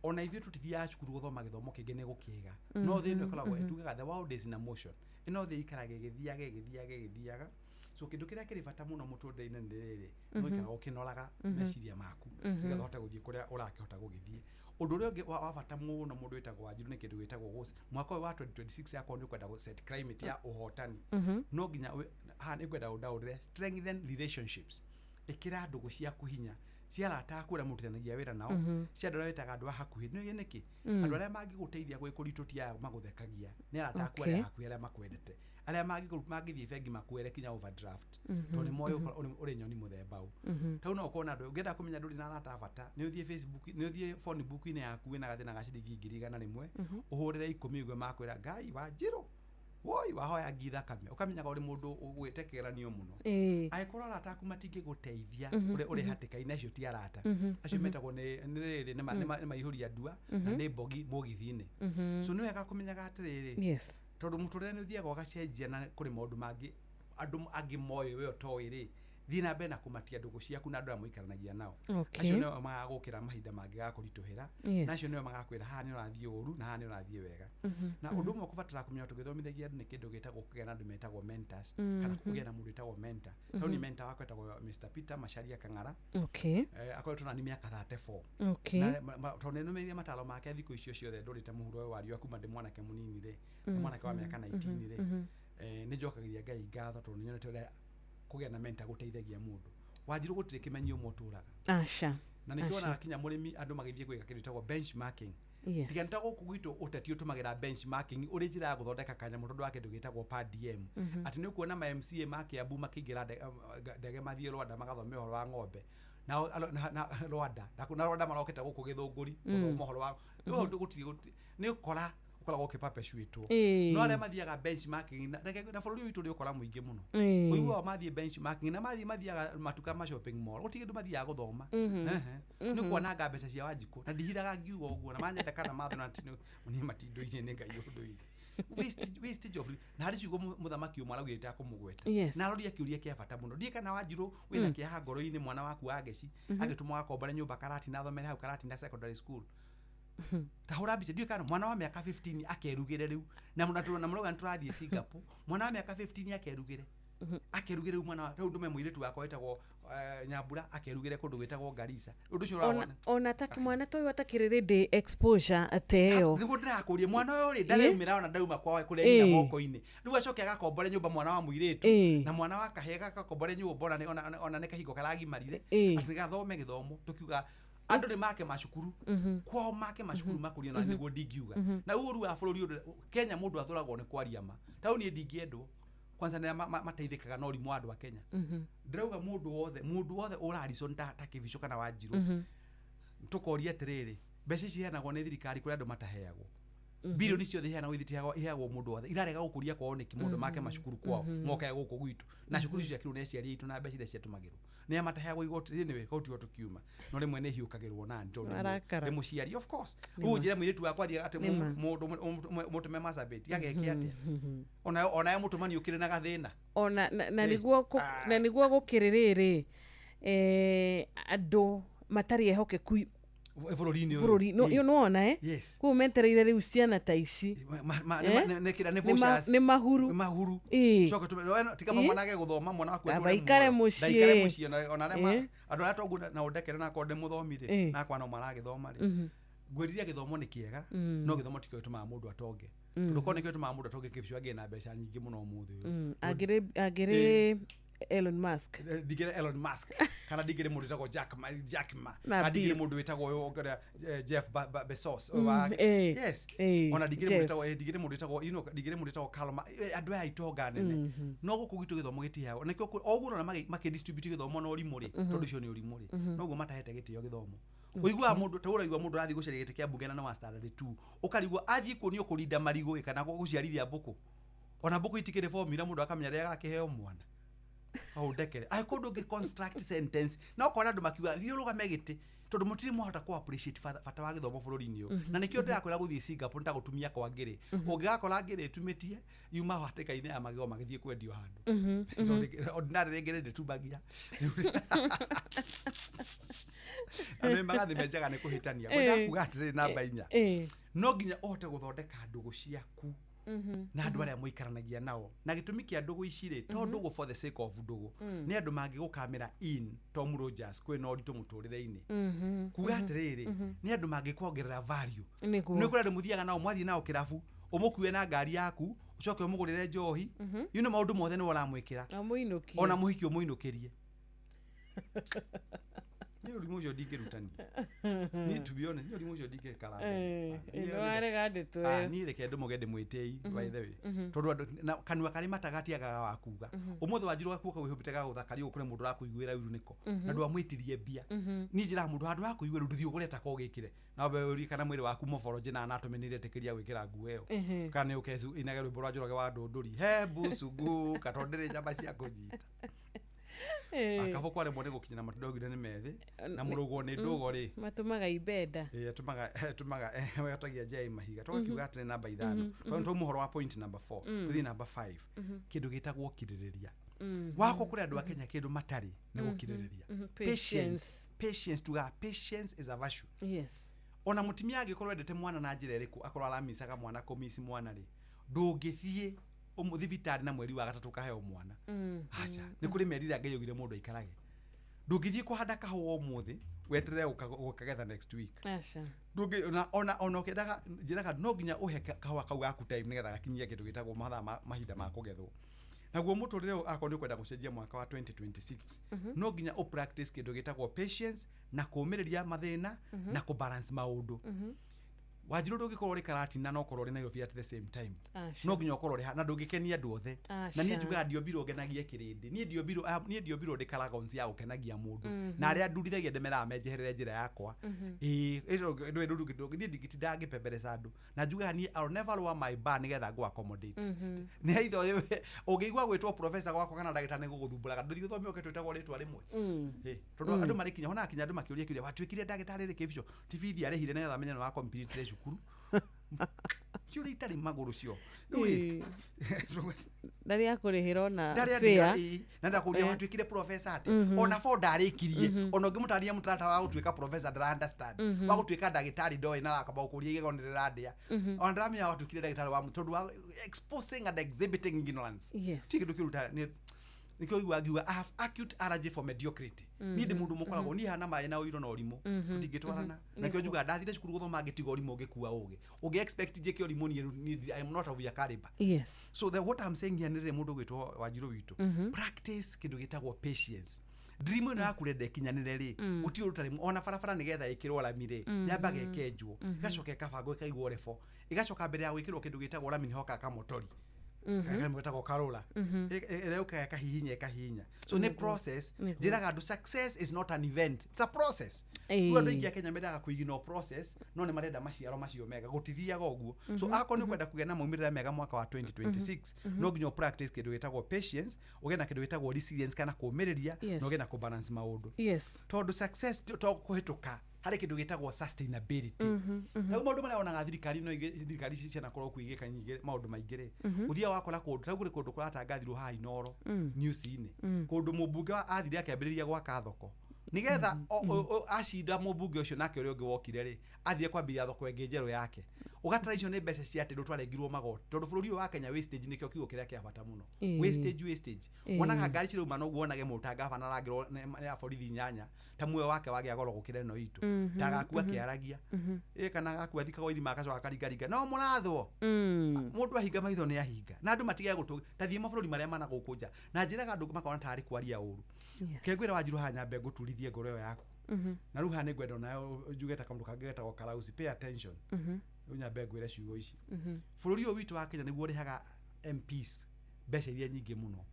Ona ithuĩ tũtithiaga cukuru gũthoma gĩthomo kĩngĩ nĩ gũkĩega, no thĩ ĩno ĩkoragwo ĩtugaga the world is in a motion. Ĩno thĩ ikaraga ĩgĩthiaga ĩgĩthiaga ĩgĩthiaga. So kĩndũ kĩrĩa kĩrĩ bata mũno mũtũrĩre-inĩ nĩ rĩrĩ, nĩ ũikaraga ũkĩnoraga meciria maku nĩgetha ũhote gũthiĩ kũrĩa ũrakĩhota gũgĩthiĩ. Ũndũ ũrĩa ũngĩ wa bata mũno mũndũ wĩtagwo Wanjiru nĩ kĩndũ gĩtagwo mwaka ũyũ wa 2026 akorwo nĩ ũkwenda gũ set climate ya ũhotani, no nginya haha nĩ ngwenda ũndaũrĩre strengthen relationships. Ĩkĩra ndũgũ ciaku hinya, cia arata aku arĩa mũrutithanagia wĩra nao, cia andũ arĩa wĩtaga andũ a hakuhĩ. Nĩ nĩkĩ andũ arĩa mangĩgũteithia gwĩ kũritũ ti aya magũthekagia, nĩ arata aku arĩa hakuhĩ arĩa makwendete, arĩa mangĩthiĩ bengi makuere kinya overdraft, tondũ nĩ moĩ ũrĩ nyoni mũthemba ũ. Tau no ũkorwo na andũ ũngĩenda kũmenya ndũrĩ na arata a bata, nĩ ũthiĩ Facebook, nĩ ũthiĩ phone book-inĩ yaku wĩna gathĩna ga ciringi 100,000, ũhũrĩre 10 ũguo makwĩra Ngai Wanjiru woi wahoya ngi thakame, ũkamenyaga ũrĩ mũndũ ũgwĩte kĩgeranio mũno. Angĩkorwo arata aku matingĩgũteithia ũrĩ hatĩka-inĩ, acio ti arata, acio metagwo nĩ rĩrĩ nĩ maihũria ndua na nĩ mbogi mũgithi-inĩ. So nĩ wega kũmenyaga atĩrĩrĩ, tondũ mũtũrĩre nĩ ũthiaga ũgacenjia na kũrĩ maũndũ mangĩ andũ angĩ moĩ we ũtoĩ rĩ, thiĩ na mbere na kũmatia ndũgũ ciaku na andũ arĩa mũikaranagia nao. Acio nĩo magagũkĩra mahinda mangĩgakũritũhĩra, na acio nĩo magakwĩra haha nĩ ũrathiĩ ũru na haha nĩ ũrathiĩ wega. Na ũndũ ũmwe ũkũbatara kũmenya tũgĩthomithagia andũ nĩ kĩndũ gĩtagwo kũgĩa na andũ metagwo mentors, kana kũgĩa na mũndũ wĩtagwo mentor. Tondũ ni mentor wakwa etagwo Mr. Peter Macharia Kang'ara. Akoretwo nani mĩaka 34. Tondũ nĩ nũmĩrĩire mataro make thikũ icio ciothe ndũrĩte mũhuro ũyũ wa riũa kuma ndĩ mwanake mũnini rĩ, nĩ mwanake wa mĩaka 19 rĩ, nĩ njokagĩria Ngai ngatho tondũ nĩ nyonete ũrĩa kũgĩa na mentor gũteithagia mũndũ. Wanjiru gũtirĩ kĩmenyi ũmwe ũtũraga. Aca. Na nĩkĩo wonaga kinya mũrĩmi andũ magĩthiĩ gwĩka kĩndũ gĩtagwo benchmarking. Tiga nĩ ta gũkũ gwitũ ũteti ũtũmagĩra benchmarking ũrĩ njĩra ya gũthondeka kanyamũ tondũ wa kĩndũ gĩtagwo per diem. Atĩ nĩ ũkuona ma MCA ma Kiambu makĩingĩra ndege mathiĩ Rwanda magathome ũhoro wa ng'ombe. Na Rwanda, na Rwanda marokĩte gũkũ Gĩthũngũri gũthoma ũhoro wa gũtirĩ nĩ ũkora ũkoragwo ũkĩperpetuatwo. No arĩa mathiaga benchmarking na bũrũri witũ nĩ ũkora mũingĩ mũno. Ũiguaga mathiĩ benchmarking na mathiĩ mathiaga matuka ma shopping mall, gũtirĩ kĩndũ mathiaga gũthoma. Nĩ kuonanga mbeca cia Wanjikũ na ndihithaga ngiuga ũguo, na manyenda kana mathona niĩ matindoirie nĩ Ngai ũndũire. Wastage of na harĩ ciugo mũthamaki ũmwe araugire itakũmũgweta, na aroria kĩũria kĩa bata mũno. Ndiĩ kana Wanjiru wĩna kĩeha ngoro-inĩ mwana waku wa Ngeci agĩtũmwo agakombore nyũmba Karatina athomere hau Karatina secondary school. Ta hũra mbica, ndiũĩ kana mwana wa mĩaka 15 akerugĩre rĩu, na mũrauga nĩ tũrathiĩ Singapore, mwana wa mĩaka 15 akerugĩre akerugĩre rĩu mwana rĩu ndũme mũirĩtu wakwa wĩtagwo Nyambura akerugĩre kũndũ gwĩtagwo Garissa. Ũndũ ũcio ũrawona ona ta mwana ta ũyũ atakĩrĩ ready exposure ateo. Nĩguo ndĩrakũria mwana ũyũ rĩ ndaraumĩra ona ndauma kwao kũrĩa nyina moko-inĩ, rĩu acoke agakombore nyũmba mwana wa mũirĩtu na mwana wa kahĩĩ gagakombore nyũmba ona nĩ kahingo karagimarire atĩ gathome gĩthomo. Tũkiuga andũ nĩ make macukuru kwao, make macukuru makũria na nĩguo ndingiuga. Na ũru wa bũrũri ũyũ Kenya mũndũ athũragwo nĩ kwaria ma. Tau niĩ ndingĩendwo kwanza nĩ mateithĩkaga na ũrimũ wa andũ a Kenya. Ndĩrauga mũndũ wothe ũraricwo ta Kĩbico kana Wanjiru, tũkoria atĩrĩrĩ, mbeca ici iheanagwo nĩ thirikari kũrĩ andũ mataheagwo. Bilioni ciothe iheanagwo iheagwo mũndũ wothe, irarega gũkũria kwao nĩkĩ mũndũ make macukuru kwao mokaga gũkũ gwitũ, na cukuru icio ciakirwo nĩ aciari aitũ na mbeca iria ciatũmagĩrwo nĩ mataheagwo igoti. Anyway, kau tigo tũkiuma, no rĩmwe nĩ hiũkagĩrwo nani tondũ nĩ mũciari of course. Rĩu njĩra mũirĩtu wakwa athiĩ atĩ mũndũ mũtũme Marsabit ageke atĩa? Onayo mũtũmani ũkĩrĩ na gathĩna. Ona na nĩguo gũkĩrĩ rĩrĩ, andũ matarĩ ehokeku bũrũri-inĩ ũyũ. Nĩwona kũu metereire rĩu ciana ta ici nĩ mahuru, mahuru. Coke tiga mwana age gũthoma, mwana waku ndaikare mũciĩ, ona arĩa andũ arĩa tongu na ũndekere na akorwo ndĩ mũthomi rĩ, na akwa no maragĩthoma rĩ, ngwĩriria gĩthomo nĩ kĩega, no gĩthomo tikĩo gĩtũmaga mũndũ atonge. Tondũ korwo nĩkĩo gĩtũmaga mũndũ atonge, Kĩbico angĩe na mbeca nyingĩ mũno ũmũthĩ ũyũ. Angĩrĩ Elon Musk, ndingĩrĩ Elon Musk, kana ndingĩrĩ mũndũ wĩtagwo Jack Ma, kana ndingĩrĩ mũndũ wĩtagwo Jeff Bezos. Yes, ona ndingĩrĩ mũndũ wĩtagwo you know, ndingĩrĩ mũndũ wĩtagwo Karl Marx. Andũ aya itonga nene, no gũkũ gwitũ gĩthomo gĩtiheagwo. Nĩkĩo o ũguo ũrona makĩdistribute gĩthomo na ũrimũ rĩ, tondũ ũcio nĩ ũrimũ rĩ, noguo matahete gĩtĩo gĩthomo. Ũiguaga mũndũ ta ũraigua mũndũ ũrathiĩ gũcaria gĩtĩ kĩa mbunge na nĩ wa standard 2, ũkarigwo athiĩ kuonio kũrinda marigũ kana gũciarithia mbũkũ. Ona mbũkũ itikĩrĩ formula mũndũ akamenya rĩrĩa agakĩheo mwana. Ũndekere angĩkorwo ndũngĩ construct sentence na ũkona andũ makiuga thiĩ ũrũgame gĩtĩ tondũ mũtirĩ mwahota kũ appreciate bata wa gĩthomo bũrũri-inĩ ũyũ. Na nĩkĩo ndĩrakwĩra gũthiĩ Singapore nĩ ta gũtumia kwa ngĩrĩ. Ũngĩgakora ngĩrĩ ĩtumĩtie yuma hatĩka-inĩ ya magego magĩthiĩ kwendio handũ. Tondũ ordinary ngĩrĩ ndĩtumagia. Andũ magathi menjaga nĩ kũhĩtania. Ngwendaga kuga atĩrĩrĩ, namba 4, no nginya ũhote gũthondeka ndũgũ ciaku na andũ arĩa mũikaranagia nao. Na gĩtũmi kĩa ndũgũ ici rĩ, to ndũgũ for the sake of ndũgũ, nĩ andũ mangĩgũkamĩra in Tom Rogers kwĩna ũritũ mũtũrĩre-inĩ. Kuga atĩrĩrĩ, nĩ andũ mangĩkuongerera value. Nĩ kũrĩ andũ mũthiaga nao, mwathiĩ nao kĩrabu, ũmũkue na ngari yaku, ũcoke ũmũgũrĩre njohi. You know, maũndũ mothe nĩwe ũramwĩkĩra. Ona mũhiki ũmũinũkĩrie. Nĩ ũrimũ ũcio ndingĩrutania. Niĩ, to be honest, nĩ ũrimũ ũcio ndingĩkara. Nĩwarega ndeto ĩyo. Niĩ reke ndũmũge ndĩmwĩtĩi, by the way, tondũ andũ na kanua karĩ matagatiagaga wa kuga. Ũmũthĩ Wanjiru gakuo kau wĩhumbĩte gagũthakaria ũguo, kũrĩ mũndũ ũrakũiguĩra ũiru nĩko na ndwamwĩtirie mbia. Niĩ njĩraga mũndũ, handũ ha kũigua rĩu, ndũthiĩ ũgũre tako ũgĩkĩre na wambe ũrie kana mwĩrĩ waku moboronje na anatomy nĩ iretĩkĩria gwĩkĩra nguo ĩyo, kana nĩ ũke inage rwĩmbo rwa Njoroge wa Ndũndũri hebu sunguka, tondũ ndĩrĩ njamba cia kũnyita. Akabũ kwaremwo nĩ gũkinya na matunda augire nĩ methĩ na mũrũgwo nĩ ndũgo rĩ. Matũmaga ibenda. Ĩĩ, atũmaga wetagia njĩa mahiga. Tũgakiuga atĩrĩ, namba 5, tondũ twauma ũhoro wa point number 4, tũthiĩ namba 5, kĩndũ gĩtagwo kirĩrĩria wakwa. Kũrĩ andũ a Kenya kĩndũ matarĩ nĩ gũkirĩrĩria. Patience. Patience, tugaga patience is a virtue. Ona mũtumia angĩkorwo endete mwana na njĩra ĩrĩkũ, akorwo aramicaga mwana, kũmici mwana rĩ, ndũngĩthiĩ thibitarĩ na mweri wa gatatũ ũkaheo mwana. Aca, nĩ kũrĩ mĩeri ĩrĩa Ngai augire mũndũ aikarage. Ndũngĩthiĩ kũhanda kahũa ũmũthĩ weterere gũkagetha next week. Aca. Ndũngĩ ona ũkĩendaga njĩraga no nginya ũhe kahũa kau gaku time nĩgetha gakinyie kĩndũ gĩtagwo mathaa mahinda ma kũgethwo. Naguo mũtũrĩre ũyũ, akorwo nĩ ũkwenda gũcenjia mwaka wa 2026, no nginya ũ practice kĩndũ gĩtagwo patience na kũũmĩrĩria mathĩna na kũbalance maũndũ. Wanjiru, ndũngĩkorwo ũrĩ Karatina na ũkorwo ũrĩ Nairobi at the same time. Aca. No nginya ũkorwo ũrĩ na ndũngĩkenia andũ othe. Na niĩ Aca. njugaga ndiombirwo ngenagie kĩrĩndĩ. Niĩ ndiombirwo ndĩ karagons ya gũkenagia mũndũ, na arĩa ndundithagia ndĩmeraga menjeherere njĩra yakwa. Ĩĩ, niĩ ndingĩtindaga ngĩpembereca andũ, na njugaga niĩ I'll never lower my bar nĩgetha ngũ accommodate. Nĩ aitho ũngĩigua gwĩtwo professor gwakwa kana ndagĩtarĩ nĩ gũgũthumbũraga, ndũthiĩ ũthome ũke twĩtagwo rĩtwa rĩmwe. Ĩ, tondũ andũ marĩ kinya honaga kinya andũ makĩũria kĩũria, watuĩkire ndagĩtarĩ rĩ kĩbico ti bithi arĩhire nĩgetha amenye nĩ wa complete cukuru, ciũria itarĩ magũrũ cio. Rĩu ĩ, Ndarĩ akũrĩhĩra ona ndarĩ fare. andĩka na ndakũria watuĩkire professor atĩa, ona fo ndarĩkirie. Ona ũngĩmũtarĩria mũtaratara wa gũtuĩka professor ndara understand, wa gũtuĩka ndagĩtarĩ ndoĩ, na akamba gũkũria igego nĩ rĩrandĩa, ona ndaramenya watuĩkire ndagĩtarĩ wa tondũ wa exposing and exhibiting ignorance. Ti kĩndũ kĩruta nĩ nĩkĩo ũiguaga ngiuga I have acute allergy for mediocrity. Niĩ ndĩ mũndũ mũkoragwo niĩ hana maĩ na ũiro na ũrimũ tũtingĩtwarana. Nakĩo njugaga ndathire cukuru gũthoma ngĩtiga ũrimũ ngĩkua ũgĩ. Ũngĩ expect njĩke ũrimũ, niĩ I am not of your caliber. So what I'm saying here nĩ rĩrĩ, mũndũ ũgwĩtwo Wanjiru witũ, practice kĩndũ gĩtagwo patience. Dream ĩno yaku renda ĩkinyanĩre rĩ, gũtirĩ ũndũ ũtarĩ. Ona barabara nĩgetha ĩkĩrwo rami rĩ, yambaga ĩkenjwo, ĩgacoka ĩkabangwo, ĩkaigwo rebo, ĩgacoka mbere ya gwĩkĩrwo kĩndũ gĩtagwo rami nĩ hokaga kamotori kamwe getagwo karũra, ĩrĩa yũkaga ĩkahihinya ĩkahihinya. So nĩ process. Njĩraga andũ success is not an event, it's a process. Rĩu andũ aingĩ a Kenya mendaga kũignore process, no nĩ marenda maciaro macio mega. Gũtithiaga ũguo. So akorwo nĩ ũkwenda kũgĩa na maumĩrĩra mega mwaka wa 2026, no nginya practice kĩndũ gĩtagwo patience, ũgĩe na kĩndũ gĩtagwo resilience kana kũũmĩrĩria, na ũgĩe na kũbalance maũndũ, tondũ success to kũhĩtũka, harĩ kĩndũ gĩtagwo sustainability. Rĩu maũndũ marĩa wonaga thirikari no thirikari ici cianakorwo kuo igĩka nyingĩ maũndũ maingĩ rĩ, ũthiaga wakora kũndũ ta kũrĩ kũndũ kũratangathirwo haha Inooro news-inĩ, kũndũ mũmbunge athire akĩambĩrĩria gwaka thoko nigetha acinda mũmbunge ũcio, nake ũrĩa ũngĩ wokire rĩ athire kwambĩrĩria thoko ĩngĩ njerũ yake. Ũgatara icio nĩ mbeca cia atĩ twarengirwo magoti, tondũ bũrũri ũyũ wa Kenya wastage nĩkĩo kiugo kĩrĩa kĩa bata mũno. Wastage, wastage. Wonaga ngari cirauma noguo wonage mũndũ ta gavana arangĩrwo nĩ a borithi 8, ta muoyo wake wagĩa goro gũkĩra ĩno itũ, ta agakua akĩaragia ĩ kana agakua athikagwo irima agacoka akaringaringa no mũrathwo. Mũndũ ahinga maitho nĩ ahinga, na andũ matige gũtũ ta thiĩ mabũrũri marĩa mana gũkũ nja, na njĩraga andũ makona tarĩ kwaria ũru. Kengwĩra Wanjiru haha nyambe ngũturithie ngoro ĩyo yaku, na rĩu haha nĩ ngwenda onayo njuge ta kaũndũ kangĩ getagwo karausi. Pay attention. Rĩu nyambe ngwĩre ciugo ici. Bũrũri ũyũ witũ wa Kenya nĩguo ũrĩhaga MPs mbeca iria nyingĩ mũno.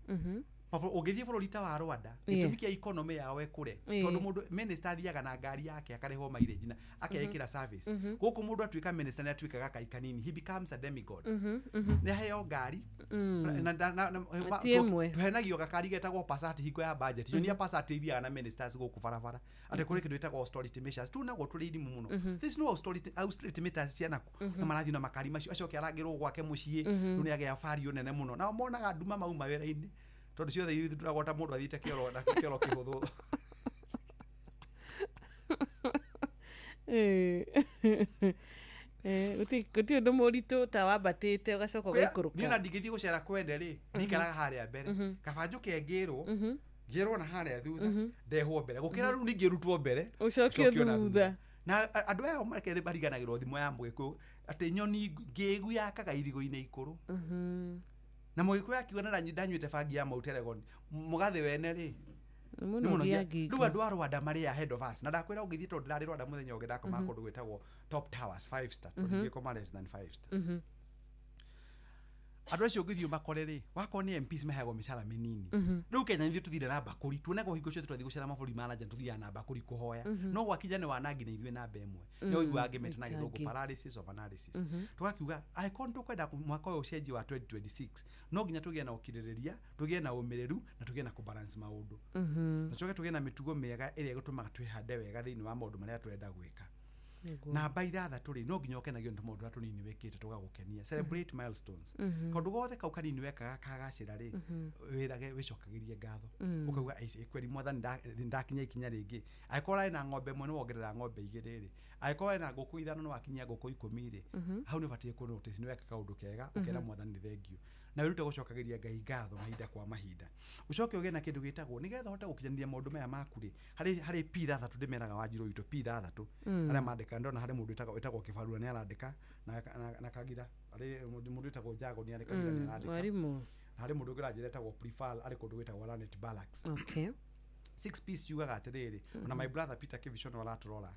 Ũngĩthiĩ bũrũri ta wa Rwanda, gĩtũmi kĩa economy yao ĩkũre, tondũ mũndũ minister athiaga na ngari yake akarĩhwo mileage na akeĩkĩra service. Gũkũ mũndũ atuĩka minister nĩ atuĩkaga kai kanini, he becomes a demigod. Nĩ aheo ngari tũhenagio gakari getagwo Passat hingo ya budget. Nyonia Passat ithiaga na ministers gũkũ barabara, atĩ kũrĩ kĩndũ gĩtagwo austerity measures, tunagwo tũrĩ irimũ mũno. There's no austerity measures cianaku, na marathiĩ na makari macio, acoke arangĩrwo gwake mũciĩ, rĩu nĩ agĩa bario nene mũno. Nao monaga nduma mauma wĩra-inĩ, tondũ ciothe ithuragwo ta mũndũ athiĩte kĩoro na kĩoro kĩhũthũ. Gũtirĩ ũndũ mũritũ ta wambatĩte ũgacoka ũgaikũrũka. Niĩ ona ndingĩthiĩ gũcera kwende rĩ, ndikaraga harĩa mbere, kaba njũke ngĩrwo na harĩa thutha, ndehwo mbere, gũkĩra rĩu ningĩ rutwo mbere ũcokio thutha. Na andũ aya makerĩ mariganagĩrwo thimo ya Mũgĩkũyũ atĩ nyoni ngĩgu yakaga irigo-inĩ ikũrũ. Na Mũgĩkũyũ akiuga na ndanyuĩte bangi ya Mount Elgon, mũgathĩ wene rĩ rĩu andũ a Rwanda marĩ ahead of us. Na ndakwĩra ũngĩthiĩ, tondũ ndĩrarĩ Rwanda mũthenya ũngĩ, ndakomaga kũndũ gwĩtagwo Top Towers 5 star, tondũ ndingĩkoma less than 5 star. Andũ acio ũngĩthiĩ ũmakore rĩ, wakorwo nĩ MPs maheagwo mĩcara mĩnini. Rĩu Kenya ithuĩ tũthire na mbakũri, tuonagwo hingo ciothe twathiĩ gũcera mabũrũri ma nanja tũthiaga na mbakũri kũhoya, no gwakinya nĩ wanangi na ithuĩ namba ĩmwe. Nĩ ũiguaga ngĩmeta na Gĩthũngũ paralysis of analysis. Tũgakiuga angĩkorwo nĩ tũkwenda mwaka ũyũ ũcenjie wa 2026, no nginya tũgĩe na ũkirĩrĩria, tũgĩe na ũmĩrĩru, na tũgĩe na kũbalance maũndũ, na tũcoke tũgĩe na mĩtugo mĩega ĩrĩa ĩgũtũmaga twĩhande wega thĩinĩ wa maũndũ marĩa tũrenda gwĩka. Namba ithathatũ rĩ, no nginya ũkenagio nĩ tũmaũndũ tũrĩa tũnini wĩkĩte tũgagũkenia. Celebrate milestones. Kaũndũ gothe kau kanini wekaga kagacĩra rĩ, wĩrage wĩcokagĩrie ngatho, ũkauga kweri mwathani ndakinya ikinya rĩngĩ. Angĩkorwo ũrarĩ na ng'ombe ĩmwe nĩ wongerera ng'ombe igĩrĩ rĩ, angĩkorwo ũrarĩ na ngũkũ ithano nĩ wakinyia ngũkũ ikũmi rĩ, hau nĩ ũbatiĩ kũ notice nĩ weka kaũndũ kega, ũkera mwathani nĩ thengiũ. Na wĩrute gũcokagĩria Ngai ngatho mahinda kwa mahinda. Ũcoke ũgĩe na kĩndũ gĩtagwo, nĩgetha ũhote gũkinyanĩria maũndũ maya maku rĩ, harĩ P ithathatũ ndĩmeraga Wanjirũ witũ, P ithathatũ arĩa mandĩka, ndona harĩ mũndũ wĩtagwo Kĩbarua nĩ arandĩka, na Kagira, harĩ mũndũ wĩtagwo Jago nĩ arĩ Kagira nĩ arandĩka, mwarimũ, harĩ mũndũ ũngĩ ũranjĩra etagwo Prefal arĩ kũndũ gwĩtagwo Lanet Barracks. Okay. 6 Ps yugaga atĩrĩrĩ, ona my brother Peter Kivisho no aratũrora.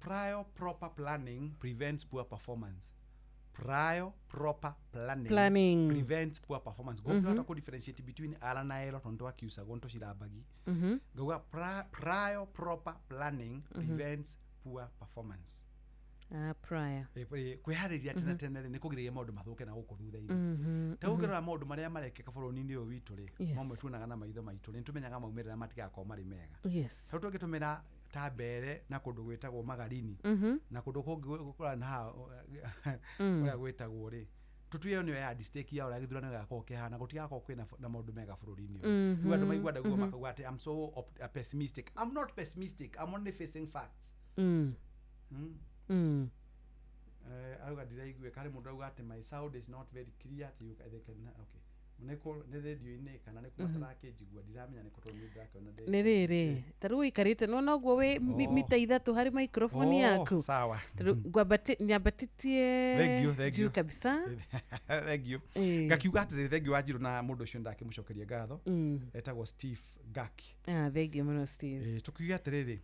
Prior proper planning prevents poor performance. Prior proper planning prevents poor performance. Go mm -hmm. differentiate between R na L tondu akiusagwo ntocirambagi. Ngauga prior proper planning prevents poor performance. Prior. Kwihariria tene tene ni kugiriria maundu mathuke na guku thutha-ini. Ta ungirora maundu maria marekeka bururi-ini uyu witu ri, mamwe tuonaga na maitho maitu ri, nitumenyaga maumirira matigakorwo mari mega. Yes. Tau tungitumira ta mbere na kundu gwitagwo Magarini na kundu kungi gukura na ha uria gwitagwo ri, tutue nio ya mistake ya uria githurano gigakorwo kihana, gutigakorwo kwina na maundu mega bururi-ini uyu. Riu andu maigua ndaguo makauga ati I'm so pessimistic. I'm not pessimistic, I'm only facing facts. Auga ndiraigua kari mundu auga ati my sound is not very clear, you they can okay niko ni radio-ini kana nĩ kũmatara ndiramenya nĩ kũ tondu ndirakiona nĩ rĩrĩ ta rĩu ũikarĩte no noguo wĩ mita ithatũ harĩ microphone yaku. Sawa. Tondũ ngwambatĩtie juu kabisa. Thank you. Ngakiuga atĩrĩrĩ, thank you Wanjirũ na mũndũ ũcio ndakĩmũcokeria ngatho, etagwo Steve Gaki. Thank you mũno Steve. Tukiuga atĩrĩrĩ,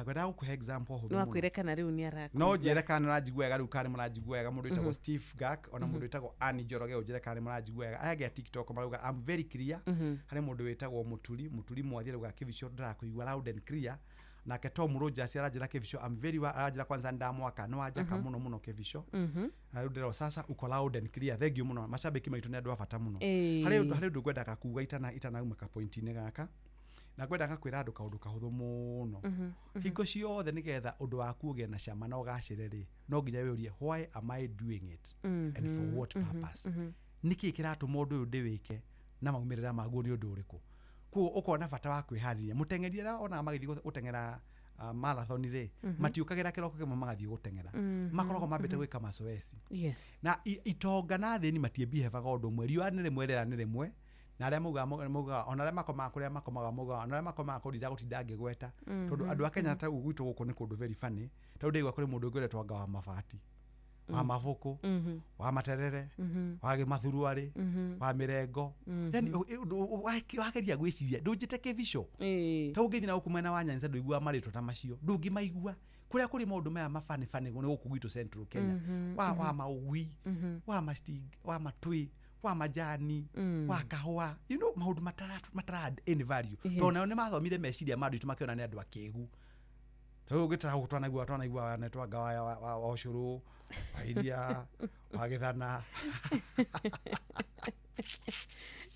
ngwendaga gũkũhe example hũthũ mũno. No akwĩre kana rĩu nĩ arakũigua. No njĩre kana nĩũranjigua wega rĩu, kana nĩmũranjigua wega. Mũndũ wĩtagwo Steve Gak ona mũndũ wĩtagwo Annie Njoroge, ũnjĩre kana nĩmũranjigua wega. Aya angĩ a TikTok marauga I'm very clear. Harĩ mũndũ wĩtagwo Mũturi Mwathi arauga Kĩbico ndĩrakũigua loud and clear. Nake Tom Rogers aranjĩra Kĩbico I'm very aranjĩra kwanza ndamwaka nĩ wanjaka mũno mũno Kĩbico. Rĩu ndĩrona sasa uko loud and clear. Thank you mũno. Macambĩki maitũ nĩ andũ a bata mũno. Harĩ ũndũ ngwendaga kuga itanauma ka point-inĩ gaka. Na ngwendaga kwĩra andũ kaũndũ kahũthũ mũno. Hingo ciothe nĩgetha ũndũ waku ũgĩe na cama na ũgacĩre rĩ, no nginya wĩyũrie why am I doing it and for what purpose. Nĩkĩ kĩratũma ũndũ ũyũ ndĩwĩke na maumĩrĩra maguo nĩ ũndũ ũrĩkũ. Koguo ũkona bata wa kwĩharĩria. Mũteng'eri arĩa onaga magĩthiĩ gũteng'era marathon rĩ, matiũkagĩra kĩroko kĩmwe magathiĩ gũteng'era, makoragwo mambĩte gwĩka mazoezi. Na itonga na athĩni matiĩbihevaga ũndũ ũmwe, riũa nĩ rĩmwe, rĩera nĩ rĩmwe, na arĩa maugaga ona arĩa makomaga kũrĩa makomaga maugaga ona arĩa makomaga kũu ndiragotinda ngĩgweta, tondũ andũ a Kenya ta gwitũ gũkũ nĩ kũndũ very funny. Tondũ ndaigua kũrĩ mũndũ ũngĩ ũretwo anga wa mabati, wa mabũkũ, wa materere, wa gĩmathuruarĩ, wa mĩrengo. Yani wageria gwĩciria ndũnjĩte Kĩbico. Ta ũngĩthiĩ na gũkũ mwena wa Nyanza ndũiguaga marĩtwa ta macio, ndũngĩmaigua. Kũrĩa kũrĩ maũndũ maya mabanibani nĩ gũkũ gwitũ Central Kenya, wa maũgui, wa mastig, wa matui, Wa majani, wa kahũa, you know, maũndũ matara add any value. Yes. Tondũ nao nĩ mathomire meciria ma andũ aitũ makĩona nĩ andũ akĩgu. Rĩu ũngĩtara twanaigua netwanga wa ũcũrũ, wa iria, wa gĩthana.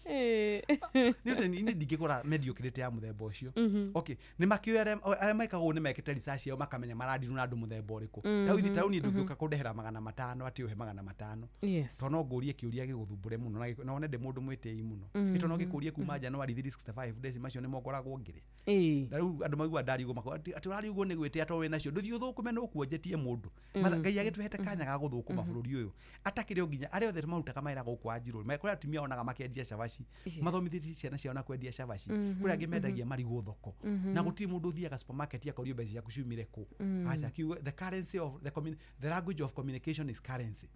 Nĩ ndingĩkora mediocrity ya mũthemba ũcio. Okay, nĩ makĩũĩ arĩa mekaga ũguo nĩ mekĩte research yao makamenya marandirwo na andũ mũthemba ũrĩkũ. Rĩu ithuĩ taũni ndũngĩũka kũndehera 500 atĩ ũhe 500. Yes. Tondũ no ngũrie kĩũria gĩgũthumbũre mũno na wone ndĩ mũndũ mwĩtĩi mũno. Nĩ tondũ no ngĩkũrie kuma January 365 days macio nĩmo ngoragwo ngĩrĩa. Na rĩu andũ maigua ndariũgwo makoiga atĩ ũrariũgwo nĩ gwĩtĩa tondũ wĩ nacio. Ndũthiĩ ũthũkũme no kuonjetie mũndũ. Ngai agĩtũhete kanya ga gũthũkũma bũrũri ũyũ. Atakĩrĩ o nginya arĩa othe marutaga mawĩra gũkũ Wanjirũ. Kũrĩ atumia onaga makĩendia cabaci. Mathomithĩtie ciana ciao na kwendia cabaci. Kũrĩ angĩ mendagia marigũ thoko. Na gũtirĩ mũndũ ũthiaga supermarket akorio mbeca ciaku ciumire kũ. Aca, kiugo, the currency of the the language of communication is currency.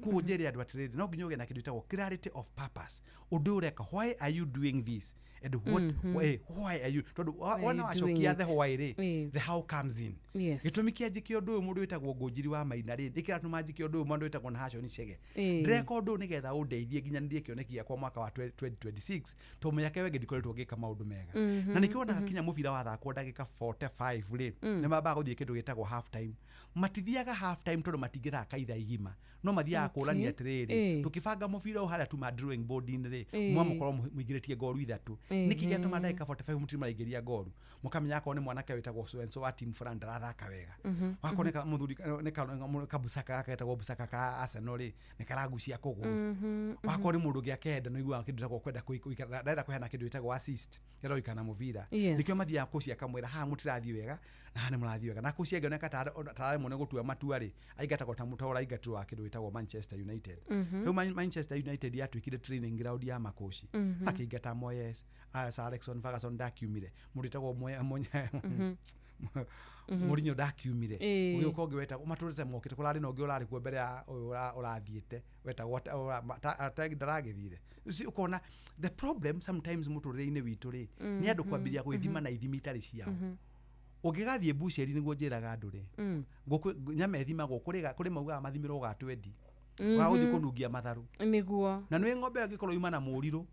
Koguo njĩre andũ atĩrĩrĩ, no nginya ũgĩe na kĩndũ gĩtagwo clarity of purpose. Ũndũ ũyũ ũreka, why are you doing this? And what, why are you? Tondũ Why wona are you doing wacokia the it? why rĩ, the how comes in. Yes. Gĩtũmi kĩa njĩke ũndũ ũyũ mũndũ wĩtagwo Ngũnjiri wa Maina rĩ, nĩkĩratũma njĩke ũndũ ũyũ mũndũ wĩtagwo Nahashon Chege. Ndĩreka ũndũ ũyũ nĩgetha ũndeithie nginyanĩrie kĩoneki gĩakwa mwaka wa 2026, tondũ mĩaka ĩyo ĩngĩ ndikoretwo ngĩka maũndũ mega. Na nĩkĩo wonaga kinya mũbira wathakwo ndagĩka 45 rĩ, nĩ mambaga gũthiĩ kĩndũ gĩtagwo half time. Matithiaga half time tondũ matingĩthaka ithaa igima. No mathiaga kũrania atĩrĩrĩ, tũkĩbanga mũbira ũyũ harĩa tuma drawing board-inĩ rĩ, mwamũkorwo mũingĩrĩtie ngoru ithatũ. Nĩkĩ gĩatũma ndagĩka 45 mũtirĩ maraingĩria ngoru? Mũkamenya akorwo nĩ mwanake wĩtagwo so and so wa team fulani ndarathaka wega. Wakorwo nĩ mũthuri nĩ kabusaka gaka getagwo busaka ka Arsenal rĩ, nĩ karagucia kũgũrũ. Wakorwo nĩ mũndũ ũngĩ akenda, nĩ ũiguaga kĩndũ gĩtagwo kwenda kũikara, ndarenda kũheana kĩndũ gĩtagwo assist, ĩrenda gũikara na mũbira. Nĩkĩo mathiaga kũcia akamwĩra haha mũtirathiĩ wega na haha nĩ mũrathiĩ wega. Na kũcia angĩoneka tararemwo nĩ gũtua matua rĩ, aingatagwo ta mũta ũraingatirwo wa kĩndũ gĩtagwo Manchester United. Rĩu Manchester United yatuĩkire training ground ya makoci. Makĩingata Moyes, Sir Alex Ferguson ndakiumire. Mũndũ wĩtagwo Mourinho ndakiumire. Ũgĩũka ũngĩ wetagwo matũrĩte mokĩte, kũrarĩ na ũngĩ ũrarĩ kuo mbere ya ũyũ ũrathiĩte, wetagwo ndaragĩthire. Ũcio ũkona the problem sometimes mũtũrĩre-inĩ witũ rĩ, nĩ andũ kwambĩrĩria gwĩthima na ithimi itarĩ ciao. Ũngĩgathiĩ buceri nĩguo njĩraga andũ rĩ, ngũkũ nyama ĩthimagwo kũrĩ maugaga mathimĩrwo ga 20. Ũgagũthiĩ kũnungia matharũ. Nĩguo. Na nĩ ng'ombe ĩngĩkorwo yuma na mũrirũ,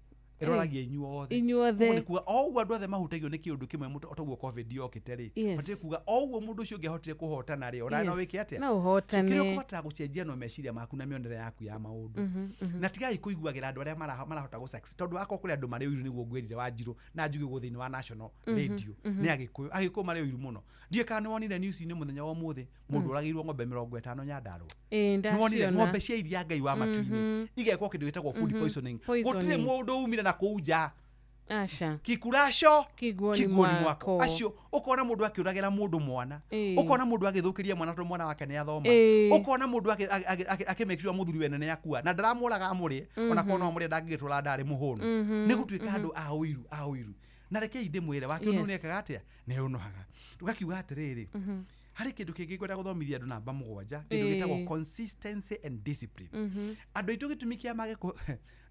ĩroragia inyuothe. Inyuothe. Ũguo nĩ kuga, o ũguo andũ othe mahutagio nĩ kĩũndũ kĩmwe toguo COVID yokĩte rĩ. Batiĩ kuga, o ũguo mũndũ ũcio ũngĩ ahotire kũhotana rĩ, ona no wĩke atĩa? No ũhotane. So, kĩrĩa ũkũbatara gũcenjia no meciria maku na mĩonere yaku ya maũndũ. Na tigai kũiguagĩra andũ arĩa marahota gũ succeed. Tondũ akorwo kũrĩ andũ marĩ ũiru nĩguo ngwĩrire Wanjirũ na njuge ũguo thĩinĩ wa National Radio. Nĩ Agĩkũyũ. Agĩkũyũ marĩ ũiru mũno. Ndiũĩ kana nĩ wonire news-inĩ mũthenya wa ũmũthĩ, mũndũ ũragĩirwo ng'ombe 50 Nyandarũa. Nĩ wonire ng'ombe cia iria Ngai wa matu-inĩ. Igekwo kĩndũ gĩtagwo food poisoning. Gũtirĩ mũndũ umire na kũu nja. Aca. Kikuraco Kiguoni mwako. mwako. Acio ukona mundu akiuragira mundu mwana, ukona mundu agithukiria mwana tondu mwana wake ni athoma, ukona mundu akimake sure muthuri wene ni akua na ndaramuraga amurie, ona korwo no amurie ndangĩgĩtũra ndarĩ mũhũnu. Nĩ gũtuĩka andũ a ũiru, a ũiru. Na rekei ndĩmwĩre wake ũndũ nĩekaga atĩa? Nĩ ũnohaga. Tũgakiuga atĩrĩrĩ, harĩ kĩndũ kĩngĩ ngwenda gũthomithia andũ namba 7, kĩndũ gĩtagwo consistency and discipline. Andũ aitũ gĩtũmi kĩa mage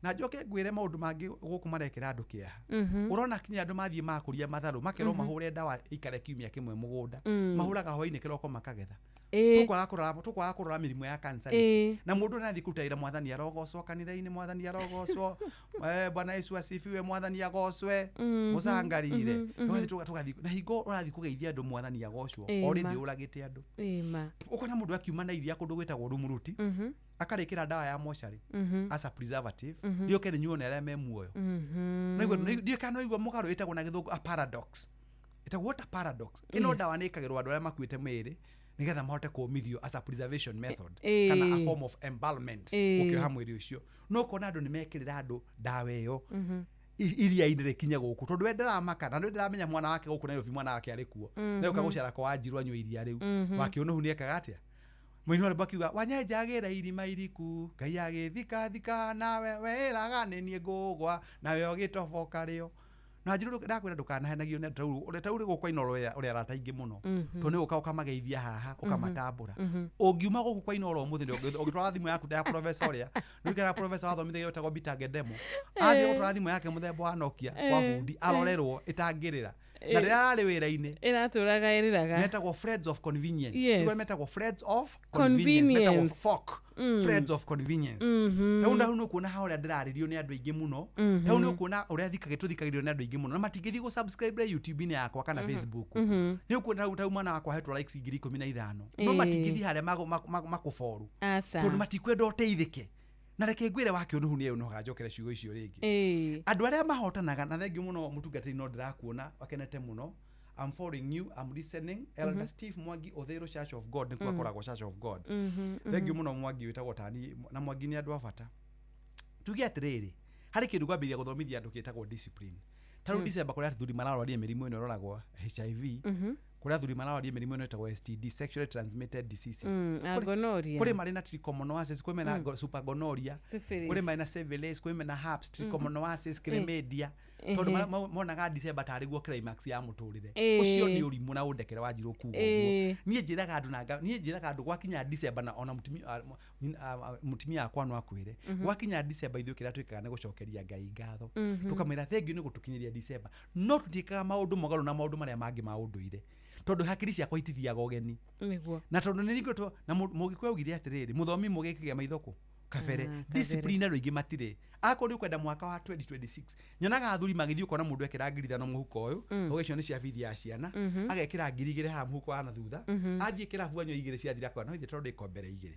na njoke ngwĩre maũndũ mangĩ gũkũ marekera andũ kĩeha. Ũrona kinya andũ mathiĩ makũria matharũ, makerwo mahũre ndawa ikare kiumia kĩmwe mũgũnda, mahũraga hwaĩ-inĩ kĩroko makagetha. Tũkwaga kũrora mĩrimũ ya cancer. Na mũndũ nĩathiĩ kũruta wĩra, mwathani arogocwo kanitha-inĩ, mwathani arogocwo, Bwana Yesu asifiwe, mwathani agocwe, mũcangarire. Tũgathiĩ na hingo ũrathiĩ kũgeithia andũ mwathani agocwo, already ũragĩte andũ. Ũkona mũndũ akiuma na iria kũndũ gwĩtagwo Rumuruti, akarĩkĩra ndawa ya mocarĩ as a preservative, rĩũke rĩnyuo nĩ arĩa me muoyo. Ndiũĩ kana nĩwaigua mũgarũ ĩtagwo na gĩthũngũ a paradox. Ĩtagwo what a paradox. Ĩno ndawa nĩ ĩkagĩrwo andũ arĩa makuĩte mĩĩrĩ nĩgetha mahote kũũmithio as a preservation method, kana a form of embalmment, gũkĩoha mwĩrĩ ũcio. No ũkona andũ nĩmekĩrĩra andũ ndawa ĩyo iria-inĩ rĩkinye gũkũ, tondũ we ndaramaka na nĩ ndĩramenya mwana wake gũkũ Nairobi, mwana wake arĩ kuo. Na ũka gũcera kwa Wanjirũ anyue iria rĩu. Wakĩũnũhu nĩekaga atĩa? Mũini wa rwĩmbo akiuga, wanyenjagĩra irima iriku, Ngai agĩthikathika, nawe wĩraga nĩ niĩ ngũgwa, nawe ũgĩtoboka rĩo. Na Wanjirũ ndakwĩra ndũkanahenagio nĩ andũ ta rĩu gũkũ Inooro ũrĩ arata aingĩ mũno. Tondũ nĩ gũka ũkamageithia haha, ũkamatambũra. Ũngiuma gũkũ kwa Inooro ũmũthĩ, ũngĩtwara thimũ yaku ta ya professor ũrĩa, nĩũririkanaga professor wathomithagia wetagwo Peter Ngedemo. Athiĩ gũtwara thimũ yake mũthemba wa Nokia kwa bundi, arorerwo ĩtangĩrĩra. Na rĩrĩa ararĩ wĩra-inĩ, ĩratũraga ĩrĩraga. Metagwo friends of convenience. Yes. Nĩguo metagwo friends of convenience. Metagwo fork. Friends of convenience. Hau na hau kuona ha ũrĩa ndĩrarĩrio nĩ andũ aingĩ mũno. Hau nĩ ũkuona ũrĩa tũthikagĩrĩrio nĩ andũ aingĩ mũno na matingĩthiĩ gũ subscribe YouTube-inĩ yakwa kana Facebook. Nĩ ũkuona hau tau mwana wakwa hetwo likes 15,000 no matingĩthiĩ harĩa makũboru tondũ matikwenda ũteithĩke. Na reke ngwĩre wake ũnũhu nĩ ũnũhaga njokere ciugo icio rĩngĩ. Andũ arĩa mahotanaga na thengiũ mũno mũtungatĩri no ndĩrakuona wakenete mũno. I'm following you, I'm listening. Elder Steve Mwangi Othero Church of God nĩkuo akoragwo Church of God. Thengiũ mũno Mwangi wĩtagwo tani na Mwangi nĩ andũ a bata. Tuge atĩrĩrĩ, harĩ kĩndũ kwambĩrĩria gũthomithia andũ gĩtagwo discipline. Ta rĩu December kũrĩa athuri mararwaria mĩrimũ ĩno ĩroragwo HIV, kũrĩa athuri mararwaria mĩrimũ ĩno ĩtagwo STD, sexually transmitted diseases. Kũrĩ marĩ na trichomoniasis, kũrĩ mena supergonorrhea, kũrĩ marĩ na syphilis, kũrĩ mena herpes, trichomoniasis, chlamydia. Tondũ monaga December tarĩ guo climax ya mũtũrĩre. Ũcio nĩ ũrimũ na ũndekere Wanjirũ kuga ũguo. Niĩ njĩraga andũ na niĩ njĩraga andũ gwakinya December na ona mũtumia wakwa no akwĩre gwakinya December ithuĩ kĩrĩa twĩkaga nĩ gũcokeria Ngai ngatho, tũkamwĩra thengiũ nĩ gũtũkinyĩria December, no tũtiĩkaga maũndũ mũgarũ na maũndũ marĩa mangĩ ma ũndũire tondũ hakiri ciakwa itithiaga ũgeni. Na tondũ nĩ ningĩ na Mũgĩkũyũ augire atĩrĩrĩ, mũthomi mũgĩkĩgĩa maitho kũ kabere. Discipline andũ aingĩ matirĩ. Akorwo nĩ ũkwenda mwaka wa 2026 nyonaga athuri magĩthiĩ ũkona mũndũ ekĩra 5,000 mũhuko ũyũ, tondũ icio nĩ cia bithi ya ciana, agekĩra 2,000 haha mũhuko wa na thutha, athiĩ kĩrabu anyua 2 ciathira kwa no ithe tondũ ĩko mbere 2.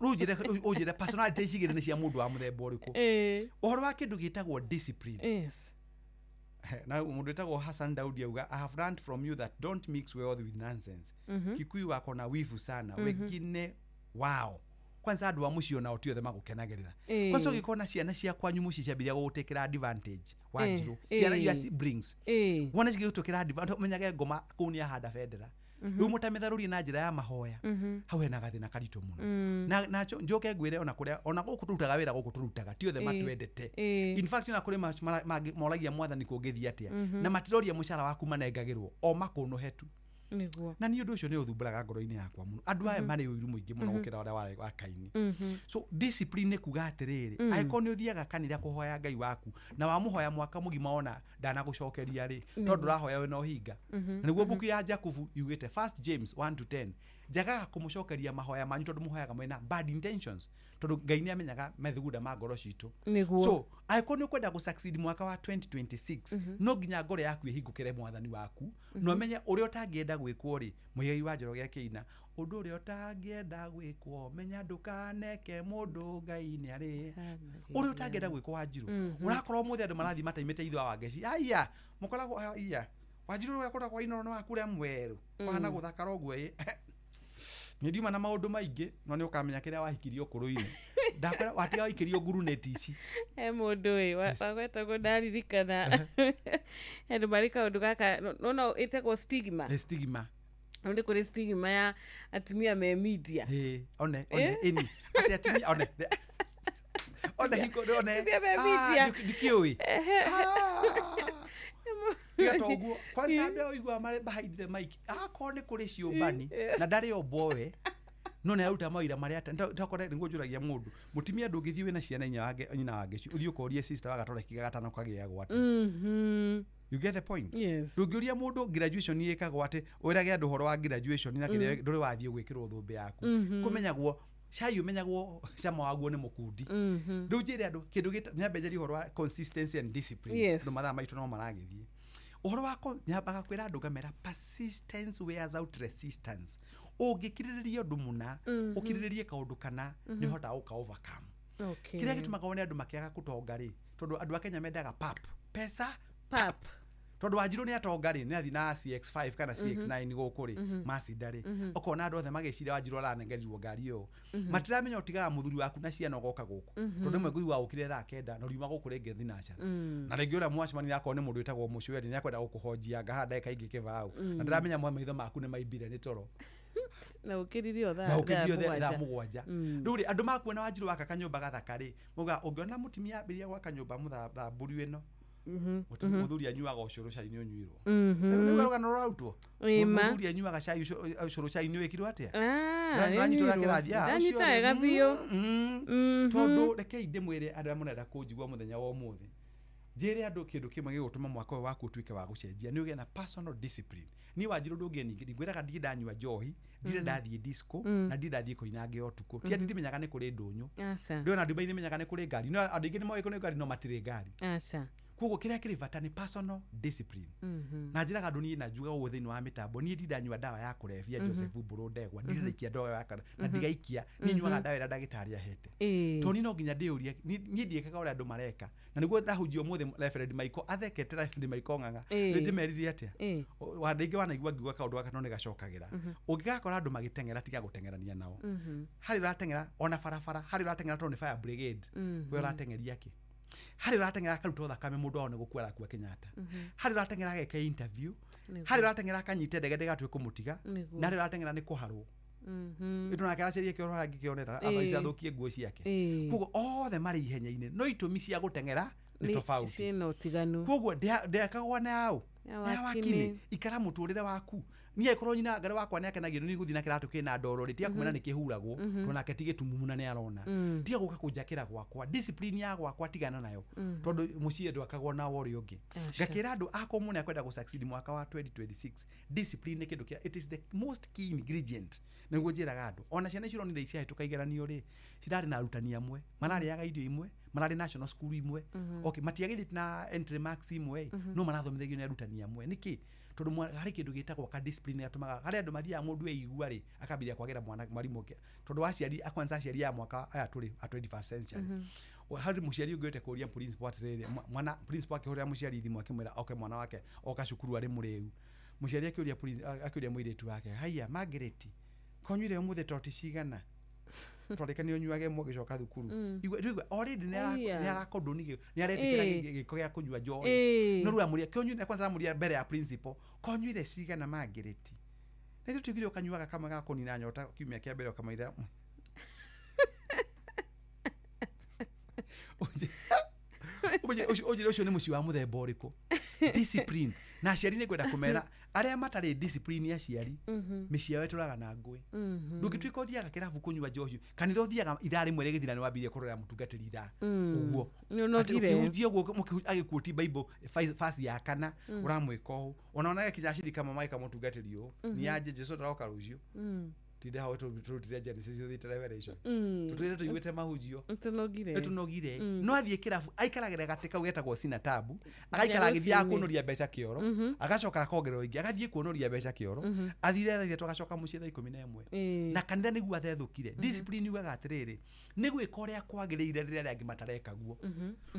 Rĩu ũnjĩre personality ici igĩrĩ nĩ cia mũndũ wa mũthemba ũrĩkũ? Ũhoro wa kĩndũ gĩtagwo discipline. Yes. Na mũndũ wĩtagwo Hassan Daudi auga, I have learned from you that don't mix wealth with nonsense. Kikuyu wako na wivu sana, wengine wao kwanza andũ a mũciĩ onao ti othe magũkenagĩrĩra. Kwanza ũgĩkona ciana cia kwanyu mũciĩ ciambĩrĩria gũgũtĩkĩra advantage Wanjirũ, ciana your siblings wona cigĩgũtwĩkĩra advantage, ũmenyage ngoma kũu nĩ ahanda bendera. Rĩu mũtamĩtharũrie na njĩra ya mahoya, hau hena gathĩna karitũ mũno. Na njoke ngwĩre ona kũrĩa ona gũkũ tũrutaga wĩra gũkũ tũrutaga ti othe matwendete. In fact ona kũrĩ moragia mwathani kũngĩthiĩ atĩa na matiroria mũcara waku manengagĩrwo o makũnũhe tu. Na nĩ ũndũ ũcio nĩ ũthumbũraga ngoro-inĩ yakwa mũno. Andũ aya marĩ ũiru mũingĩ mũno gũkĩra ũrĩa wa Kaini. So discipline nĩ kuga atĩrĩrĩ, angĩkorwo nĩ ũthiaga kanitha kũhoya Ngai waku na wamũhoya mwaka mũgima ona ndanagũcokeria rĩ, tondũ ndũrahoya wĩna ũhinga. Na nĩguo mbuku ya Jakubu yugĩte 1 James 1-10, njagaga kũmũcokeria mahoya manyu tondũ mũhoyaga mwĩna bad intentions, tondũ Ngai nĩ amenyaga methugunda ma ngoro citũ. So angĩkorwo nĩ ũkwenda gũ succeed mwaka wa 2026, no nginya ngoro yaku ĩhingũkĩre mwathani waku na ũmenye ũrĩa ũtangĩenda gwĩkwo rĩ. Mũigai wa Njoroge akĩina ũndũ ũrĩa ũtangĩenda gwĩkwo menya ndũkaneke mũndũ Ngai nĩ arĩ. Ũrĩa ũtangĩenda gwĩkwo Wanjirũ, ũrakorwo ũmũthĩ andũ marathiĩ mataimĩte itho wa Wangeci, aya mũkoragwo aya Wanjirũ ũrĩa akoragwo Inooro nĩ waku ũrĩa mwerũ wahana gũthakara ũguo ĩ. Nĩ ndiuma na maũndũ maingĩ no nĩ ũkamenya kĩrĩa wahikirio ũkũrũ-inĩ. Ndakwĩra watiga waikĩrio nguruneti ici. He mũndũ ĩ wagwetagwo ndaririkana andũ marĩ kaũndũ gaka no ĩtagwo stigma. Stigma. Nĩ kũrĩ stigma ya atumia me media. One one ĩni atĩ atumia one one hiko one atumia me media ndikĩũĩ. Tiga to ũguo kwanza andũ aya ũiguaga marĩ behind the mic akorwo nĩ kũrĩ ciũmbani na ndarĩ ombowe no nĩ aruta mawĩra marĩa takore nĩguo njũragia mũndũ mũtumia ndũngĩthiĩ wĩna ciana inya nyina wa Ngeci ũthiĩ ũkorie sister wa gatoreki gatano kagĩagwo atĩ. You get the point? Ndũngĩũria mũndũ graduation ĩkagwo atĩ wĩrage andũ ũhoro wa graduation na kĩrĩa ndũrĩ wathiĩ gwĩkĩrwo thũmbĩ yaku. Kũmenyagwo cai ũmenyagwo cama waguo nĩ mũkundi. Rĩu njĩre andũ kĩndũ gĩta nyambe njarie ũhoro wa consistency and discipline tondũ mathaa maitũ no maragĩthiĩ. Ũhoro wa nyambaga kwĩra andũ ngamera persistence wears out resistance. Ũngĩkirĩrĩria ũndũ mũna, ũkirĩrĩrie kaũndũ kana nĩ ũhotaga gũka overcome. Kĩrĩa gĩtũmaga wone andũ makĩaga gũtonga rĩ, tondũ andũ a Kenya mendaga pap, pesa pap. Tondũ Wanjirũ nĩ atonga rĩ, nĩ athiĩ na CX5 kana CX9 gũkũ rĩ, Mazda rĩ, ũkona andũ othe magĩciria Wanjirũ aranengerirwo ngari ĩyo. Matiramenya ũtigaga mũthuri waku na ciana ũgoka gũkũ. Tondũ rĩmwe ngũigua ũkire thaa 9 na uriuma gũkũ rĩngĩ thinacara. Na rĩngĩ ũrĩa mwacemania akorwo nĩ mũndũ wĩtagwo Mũcweri nĩ akwenda gũkũhonjia ngaha ndagĩka ingĩ kĩbaũ. Na ndĩramenya maitho maku nĩ maimbire nĩ toro. Na ũkĩririe thaa 7. Rĩu rĩ andũ makuona Wanjirũ waka kanyũmba gathaka rĩ, maugaga ũngĩona mũtumia ambĩrĩria gwaka nyũmba mũthamburu ĩno, mũthuri anyuaga ũcũrũ cai nĩ ũnyuirwo. Rĩu rũgano rũrarutwo. Mũthuri anyuaga cai ũcũrũ cai nĩ wĩkirwo atĩa? Ndanyita wega biũ. Tondũ rekei ndĩmwĩre andũ arĩa mũrenda kũnjigua mũthenya wa ũmũthĩ, njĩre andũ kĩndũ kĩmwe gĩgũtũma mwaka ũyũ waku ũtuĩke wa gũcenjia nĩ ũgĩe na personal discipline. Niĩ Wanjirũ ndũngĩe ningĩ ngwĩraga ndirĩ ndanyua njohi, Ndirĩ ndathiĩ disco na ndirĩ ndathiĩ kũina ũtukũ. Ti atĩ ndimenyaga nĩ kũrĩ ndũnyũ. Aca. Ndĩona andũ aingĩ menyaga nĩ kũrĩ ngari, no andũ aingĩ nĩ moĩ kũrĩ ngari no matirĩ ngari. Aca. Koguo kĩrĩa kĩrĩ bata nĩ personal discipline. Na njĩraga andũ niĩ na njugaga ũguo thĩinĩ wa mĩtambo, niĩ ndindanyua ndawa ya kũrebia Joseph Mbũrũ Ndegwa, ndirĩ ndaikia ndawa ya kana na ndigaikia, niĩ nyuaga ndawa ĩrĩa ndagĩtarĩ ahete. Tondũ niĩ no nginya ndĩũrie, niĩ ndiĩkaga ũrĩa andũ mareka. Na nĩguo ndahunjia ũmũthĩ Reverend Michael athekete Reverend Michael Ng'ang'a. Nĩ ndĩmerire atĩa? Wanda ingĩ wanaigua ngiuga kaũndũ gaka no nĩgacokagĩra. Ũngĩgakora andũ magĩteng'era, tiga gũteng'erania nao. Harĩ ũrateng'era ona barabara, harĩ ũrateng'era tondũ nĩ fire brigade, we ũrateng'eria kĩ? Harĩ ũrateng'era akarutwo thakame mũndũ wao nĩ gũkua arakua Kenyatta. Harĩ ũrateng'era ageka interview. Harĩ ũrateng'era akanyite ndege ndĩgatue kũmũtiga. Na harĩ ũrateng'era nĩ kũharwo. Ĩndũ nake aracaria kĩoro arangĩkĩonera otherwise athũkie nguo ciake. Koguo othe marĩ ihenya-inĩ, no itũmi cia gũteng'era nĩ tofauti. Ciĩna ũtiganu. Koguo ndĩakagwo na ũ? Ya Na wakini. wakini. Ikara mũtũrĩre waku. Niĩ angĩkorwo nyina ngarĩ wakwa nĩ akenagio nĩ gũthiĩ na kĩratũ kĩna ndoro rĩ, tiga kũmena nĩ kĩhuragwo, tondũ nake ti gĩtumumu na nĩ arona. Tiga gũka kũnjakĩra gwakwa. Discipline ya gwakwa tigana nayo, tondũ mũciĩ ndwakagwo na ũrĩa ũngĩ. Ngakĩra andũ akwa mũndũ akwenda gũ succeed mwaka wa 2026, discipline nĩ kĩndũ kĩa, it is the most key ingredient. Nĩguo njĩraga andũ, ona ciana icio ũronire ciahĩtũka igeranio rĩ, cirarĩ na arutani amwe, mararĩaga irio imwe, mararĩ national school imwe. Okay, matiagĩrĩte na entry marks imwe, no marathomithagio nĩ arutani amwe. Nĩkĩ? Tondũ harĩ kĩndũ gĩtagwo ka discipline gatũmaga harĩ andũ mathiaga mũndũ eigua rĩ, akambĩrĩria kwagĩra mwana mwarimũ ũngĩ. Tondũ aciari kwanza aciari a mwaka aya tũrĩ a 21st century. Harĩ mũciari ũngĩ wĩte kũria principal atĩrĩrĩ, mwana principal akĩhũrĩra mũciari thimũ akĩmwĩra oke mwana wake oka cukuru arĩ mũrĩu. Mũciari akĩũria akĩũria mũirĩtu wake, haiya Margaret, konyuire ũmũthĩ toti cigana? Twarĩka nĩ ũnyuage ĩmwe ũgĩcoka thukuru. Igua igua already nĩ Aya. arakondoni nĩ aretĩkĩra gĩko gĩa kũnyua njohi. No rĩu amũria konyuire, kwanza aramũria mbere ya principal, konyuire cigana Margaret? Na ithuĩ tuigire ũkanyuaga kamwe ga kũnina nyota kiumia kĩa mbere ũkamũira. Ũnjĩre ũcio nĩ mũciĩ wa mũthemba ũrĩkũ? Discipline. Na aciari nĩ ngwenda kũmera arĩa matarĩ discipline aciari, mĩciĩ yao ĩtũraga na ngũĩ. Ndũngĩtuĩka ũthiaga kĩrabu kũnyua njohi, kanitha ũthiaga ithaa rĩmwe rĩgĩthira nĩ wambirie kũrorera mũtungatĩri ithaa ũguo. Nĩ ũnogire. Atĩ ũkĩhunjia ũguo agĩkuoti Bible verse ya kana ũramwĩka ũũ. Ona ona kinya acirika mamwe magĩka mũtungatĩri ũũ, nĩ anje Jesũ ndaroka rũciũ. Tinde hau tũrutire Genesis ũthiĩte Revelation. Tũtũire tũiguĩte mahunjio. Nĩtũnogire. Nĩtũnogire. No athiĩ kĩrabu aikaragĩra gatĩ kau getagwo sinatabu, agaikara agĩthiaga rũcinĩ. kuonoria mbeca kĩoro, agacoka akongererwo ingĩ, agathiĩ kuonoria mbeca kĩoro, athire thaa ithatũ agacoka mũciĩ thaa 11. Na kanitha nĩguo athethũkire. Discipline yugaga atĩrĩrĩ, nĩ gwĩka ũrĩa kwagĩrĩire rĩrĩa arĩa angĩ matareka guo.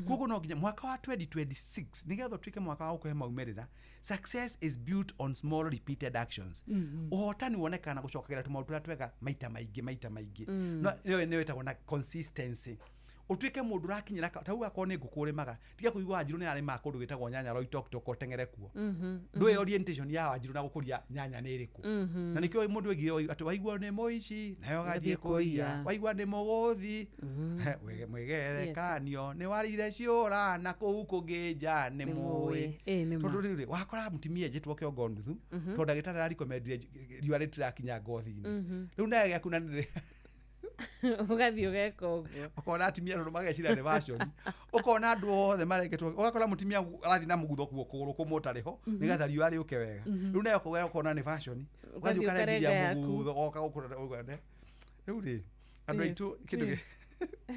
Koguo no nginya mwaka wa 2026 nĩgetha ũtuĩke mwaka wa gũkũhe maumĩrĩra, success is built on small repeated actions. Ũhotani wonekaga na gũcokagĩra tũmaũndũ tũrĩa twega maita maingĩ maita maingĩ. No nĩyo nĩyo ĩtagwo na consistency. Ũtuĩke mũndũ ũrakinyĩra ta rĩu akorwo nĩ ngũkũ ũrĩmaga, tiga kũigua Wanjirũ nĩ ararĩmaga kũndũ gwĩtagwo nyanya Loitoktok ũteng'ere kuo. Ndũĩ orientation ya Wanjirũ na gũkũria nyanya nĩ ĩrĩkũ. Na nĩkĩo mũndũ oigire atĩ waigua nĩ mũici nayo gathiĩ Gathiĩ kũiya, kũiya. waigua nĩ mũgũthi mwĩgerekanio nĩ warire ciũra na kũu kũngĩ nja nĩ Nĩ mũĩ. mũĩ. Ĩ, nĩ ma. Tondũ rĩu rĩ, wakora mũtumia enjetwo kĩongo nuthu, tondũ ndagĩtarĩ ararekomendire riũa rĩtirakinya ngothi-inĩ. Rĩu nawe gĩaku na nĩ Ũgathiĩ ũgeka ũguo. Ũkona atumia tondũ mageciria nĩ fashion, ũkona andũ othe mareketwo, ũgakora mũtumia arathiĩ na mũgutho kuo kũgũrũ kũmwe ũtarĩ ho nĩgetha riũa rĩũke wega. Rĩu nawe ũkauga ũkona nĩ fashion, ũgathiĩ Ũgathiĩ ũkarengiria ũkarenga yaku. mũgutho goka gũkũ ũgane. Rĩu rĩ, andũ aitũ kĩndũ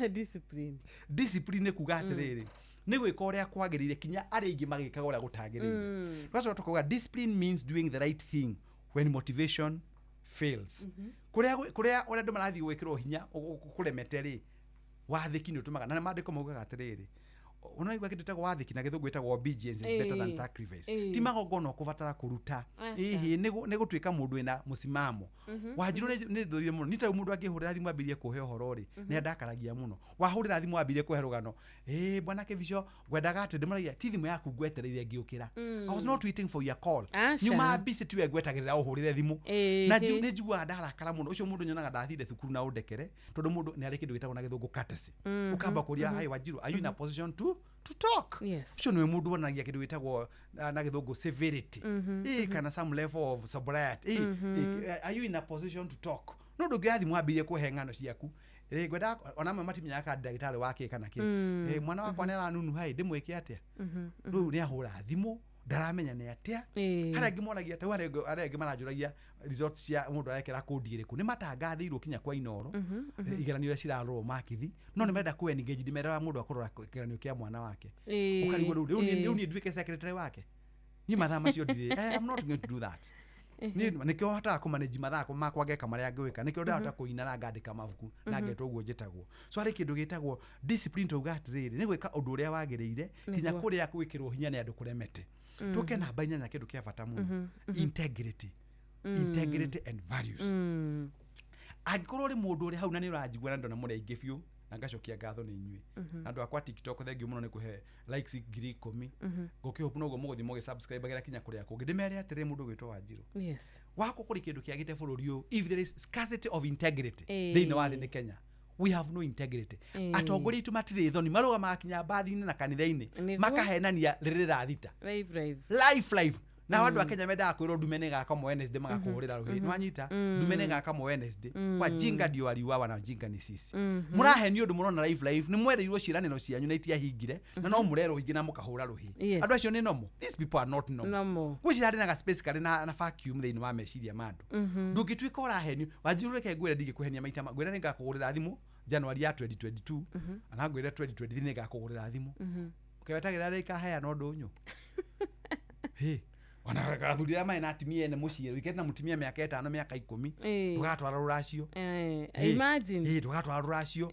Discipline. Discipline nĩ kuga atĩrĩrĩ, nĩ gwĩka ũrĩa kwagĩrĩire kinya arĩa aingĩ magĩkaga ũrĩa gũtagĩrĩire. Tũgacoka tũkauga discipline means doing the right thing when motivation fails. Kũrĩa kũrĩa ũrĩa andũ marathiĩ gwĩkĩrwo hinya kũremete rĩ, wathĩki nĩ ũtũmaga, na maandĩko maugaga atĩrĩrĩ, unaigua kĩndũ gĩtagwo wathĩki na gĩthũngũ gĩtagwo obedience is better than sacrifice. Ti magongona ũkũbatara kũruta. Ĩhĩ, nĩ gũtuĩka mũndũ wĩna mũsimamo. Wanjirũ nĩ thũrire mũno. Niĩ ta rĩu mũndũ angĩhũrĩra thimũ ambĩrĩrie kũhe ũhoro rĩ, nĩ andakaragia mũno. Wahũrĩra thimũ wambĩrĩrie kũhe rũgano, ĩĩ bwana Kĩbico, ngwendaga atĩ ndĩmũragia ti thimũ yaku ngwetereire ngĩũkĩra. I was not waiting for your call. Aca. Nyuma busy tiwe ngwetagĩrĩra ũhũrĩre thimũ. Na nĩ njiguaga ndarakara mũno. Ũcio mũndũ nyonaga ndathire thukuru na ũndekere, tondũ mũndũ nĩ arĩ kĩndũ gĩtagwo na gĩthũngũ courtesy. Ũkamba kũria, hi Wanjirũ, are you in a position to talk? Ũcio nĩwe mũndũ wonanagia kĩndũ gĩtagwo na gĩthũngũ severity. Kana some level of sobriety. Are you in a position to talk? No ndũngĩoya thimũ wambĩrĩrie kũhe ng'ano ciaku. Ngwendaga ona amwe matimenyaga kana ndagĩtarĩ wa kĩ kana kĩ. Mwana wakwa nĩ aranunuha ĩ, ndĩmwĩke atĩa? Rĩu nĩ ahũra thimũ. Ndaramenya nĩ atĩa. Harĩa angĩ monagia ta arĩa angĩ maranjũragia results cia mũndũ arekera kũndi ĩrĩkũ. Nĩ matangathĩirwo kinya kwa Inooro. Igeranio iria cirarorwo makithi. No nĩ marenda kũ engage ndimeraga mũndũ akũrora kĩgeranio kĩa mwana wake. Ũkarigwo rĩu rĩu niĩ nduĩke secretary wake. Niĩ mathaa macio ndirĩ. I am not going to do that. Niĩ nĩkĩo hotaga kũmanage mathaa makwa ngeka marĩa ngwĩka. Nĩkĩo ndahota kũina na ngandĩka mabuku na ngetwo ũguo njĩtagwo. So harĩ kĩndũ gĩtagwo discipline tauga atĩrĩrĩ nĩ gwĩka ũndũ ũrĩa wagĩrĩire kinya kũrĩa gwĩkĩrwo hinya nĩ andũ kũremete. Tũke namba 8 kĩndũ kĩa bata mũno. Integrity. Integrity and values. Angĩkorwo ũrĩ mũndũ ũrĩ hau na nĩ ũranjigua na ndona mũrĩ aingĩ biũ na ngacokia ngatho nĩ inyuĩ. Andũ akwa TikTok thengiũ mũno nĩ kũhe likes 10,000. Ngũkĩhope noguo mũgũthiĩ mũgĩ-subscribe agĩra kinya kũrĩa kũngĩ. Ndĩmere atĩrĩrĩ mũndũ ũgwĩtwo Wanjirũ. Yes. Wako kũrĩ kĩndũ kĩagĩte bũrũri ũyũ. If there is scarcity of integrity thĩinĩ wa thĩ nĩ Kenya. We have no integrity. Atongoria aitũ matirĩ thoni marũgamaga kinya mbathi-inĩ na kanitha-inĩ makahenania rĩrĩ thaa thita. Live. Na andũ a Kenya mendaga kwĩrwo ndume nĩ ĩgakomwo Wednesday magakũhũrĩra rũhĩ. Nĩwanyita? Ndume nĩ ĩgakomwo Wednesday. Kwa jinga ndio waliuawa na jinga ni sisi. Mũrahenio ũndũ mũrona live nĩ mwereirwo ciĩranĩro cianyu na itiahingire na no mũrerwo ingĩ na mũkahũra rũhĩ. Andũ acio nĩ normal. These people are not normal. Gwĩciria harĩ na ga space karĩ na vacuum thĩinĩ wa meciria ma andũ. Ndũngĩtuĩka ũrahenio. Wanjirũ reke ngwĩre ndingĩkũhenia maita ngwĩre nĩngakũgũrĩra thimũ January ya 2022 na ngwĩre 2023 nĩngakũgũrĩra thimũ. Ũkewetagĩrĩra rĩ ikaheana ũndũ ũnyũ. Hĩ. Ona athuri arĩa marĩ na atumia ene mũciĩ wĩkĩte na mũtumia mĩaka 5 mĩaka 10 ndũgatwara rũracio. Imagine. Ndũgatwara rũracio.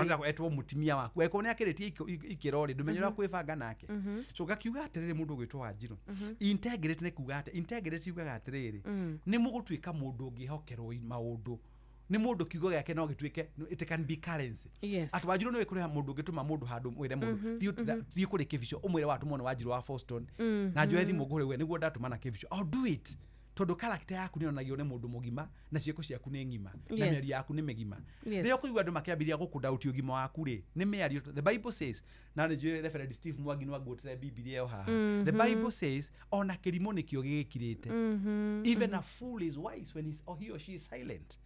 No etwo mũtumia waku eko nĩ akĩrĩtie ikĩro rĩ ndũmenye ũrĩa kwĩbanga nake. So ngakiuga atĩrĩrĩ mũndũ ũgwĩtwo Wanjirũ. Integrity nĩ kuga atĩ integrity yugaga atĩrĩrĩ nĩ mũgũtuĩka mũndũ ũngĩhokerwo maũndũ. Nĩ mũndũ kiugo gĩake no gĩtuĩke it can be currency. Atĩ Wanjirũ nĩwe kũrĩha mũndũ ũngĩtũma mũndũ handũ mwĩre mũndũ thiĩ kũrĩ kĩbico ũmwĩre watũmwo nĩ Wanjirũ wa Boston na njoe thimũ ngũre we nĩguo ndatũma na kĩbico. I'll do it. Tondũ character yaku nĩ yonanagio nĩ mũndũ mũgima na ciĩko ciaku nĩ ng'ima na mĩario yaku nĩ mĩgima. Rĩrĩa ũkũigua andũ makĩambĩrĩria gũkũdoubt ũgima waku rĩ nĩ mĩario. The Bible says na nĩ njũĩ Reverend Steve Mwangi nĩ wanguotire Bibilia ĩyo haha. The Bible says ona kĩrimũ nĩkĩo gĩgĩkirĩte. Even a fool is wise when he or she is silent.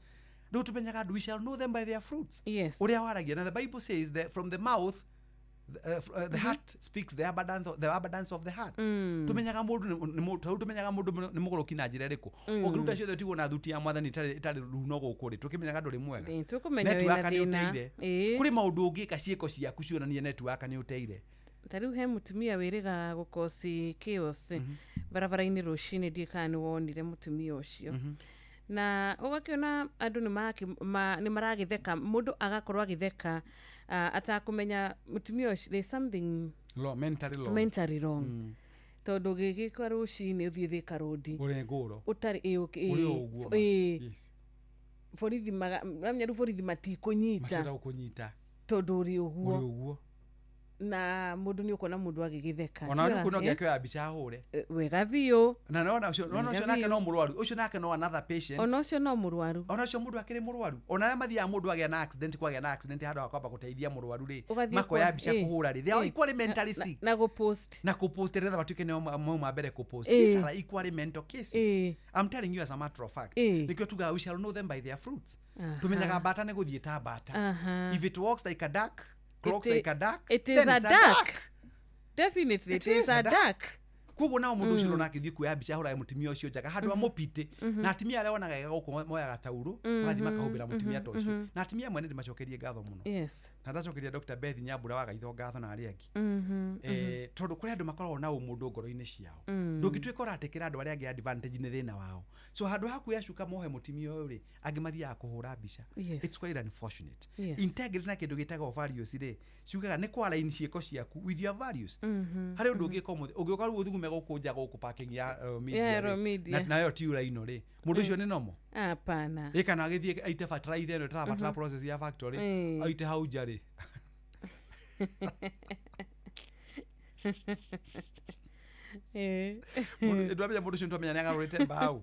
Rĩu tũmenyaga andũ we shall know them by their fruits. Ũrĩa waragia. Na the Bible says that from the mouth the heart speaks the abundance of the heart. Tumenyaga mũndũ tumenyaga mũndũ nĩ mũgũrũki na njĩra ĩrĩkũ. Ũngĩruta ciothe ũtigwo na thuti ya mwathani ĩtarĩ runo gũkũ rĩ tũkĩmenyaga ndũrĩ mwega. Network nĩ ũteire. Kũrĩ maũndũ ũngĩka ciĩko ciaku cionanie network nĩ ũteire. Ta rĩu he mũtumia wĩrĩga gũkosi chaos barabara-inĩ rũcinĩ ndiĩ kana nĩ wonire mũtumia ũcio. Na ũgakĩona andũ nĩ maragĩtheka mũndũ agakorwo agĩtheka atakũmenya mũtumia ũcio there's something mentally wrong. Tondũ gĩgĩka rũcinĩ ũthiĩ Thika Road ũrĩ ngũro ũtarĩ borithi mamenya rĩu borithi matikũnyita tondũ ũrĩ ũguo na mũndũ nĩ ũkuona mũndũ agĩgĩtheka. Ona nĩ kuona gĩakĩoya mbica ahũre wega biũ. Na nona ũcio nake no mũrwaru ũcio nake no another patient. Ona ũcio no mũrwaru. Ona ũcio mũndũ akĩrĩ mũrwaru. Ona arĩa mathiaga mũndũ agĩa na accident kwagĩa na accident handũ ha kwamba gũteithia mũrwaru rĩ makoya mbica kũhũra rĩ they are equally mentally sick. Na gũpost. Na kũpost nĩgetha matuĩke nĩo mauma mbere kũpost. These are equally mental cases. I'm telling you as a matter of fact. Nĩkĩo tugaga we shall know them by their fruits. Tumenyaga mbata nĩ gũthiĩ ta mbata. If it walks like a duck, clocks like a duck, it is a duck. Definitely it is a duck. Koguo nao mũndũ ũcio ũrona akĩthiĩ kuoya mbica ahũraga mũtumia ũcio njaga handũ amũpite na atumia arĩa wonaga wega gũkũ moyaga taurũ magathiĩ makahumbĩra mũtumia ta ũcio na atumia amwe nĩ ndĩmacokerie ngatho mũno. Na ndacokeria Dr. Beth Nyambura wa Gaitho ngatho na arĩa angĩ tondũ kũrĩ andũ makoragwo na ũmũndũ ngoro-inĩ ciao. Ndũngĩtuĩka ũratekera andũ arĩa angĩ advantage nĩ thĩna wao. So handũ ha kuoya cuka mohe mũtumia ũyũ rĩ angĩ mathiaga kũhũra mbica. It's quite unfortunate. Integrity na kĩndũ gĩtagwo values rĩ ciugaga nĩ kwa line ciĩko ciaku with your values. Harĩ ũndũ ũngĩka ũmũthĩ ũngĩũka rĩu ũthugume gũkũ nja gũkũ parking ya media nayo ti uraino rĩ mũndũ ũcio nĩ nomo. Hapana. Ĩ kana agĩthiĩ aite fertilizer ĩno ĩtarabatara process ya factory aite hau nja rĩ. Ndwamenya mũndũ ũcio nĩtwamenya nĩagarũrĩte mbaũ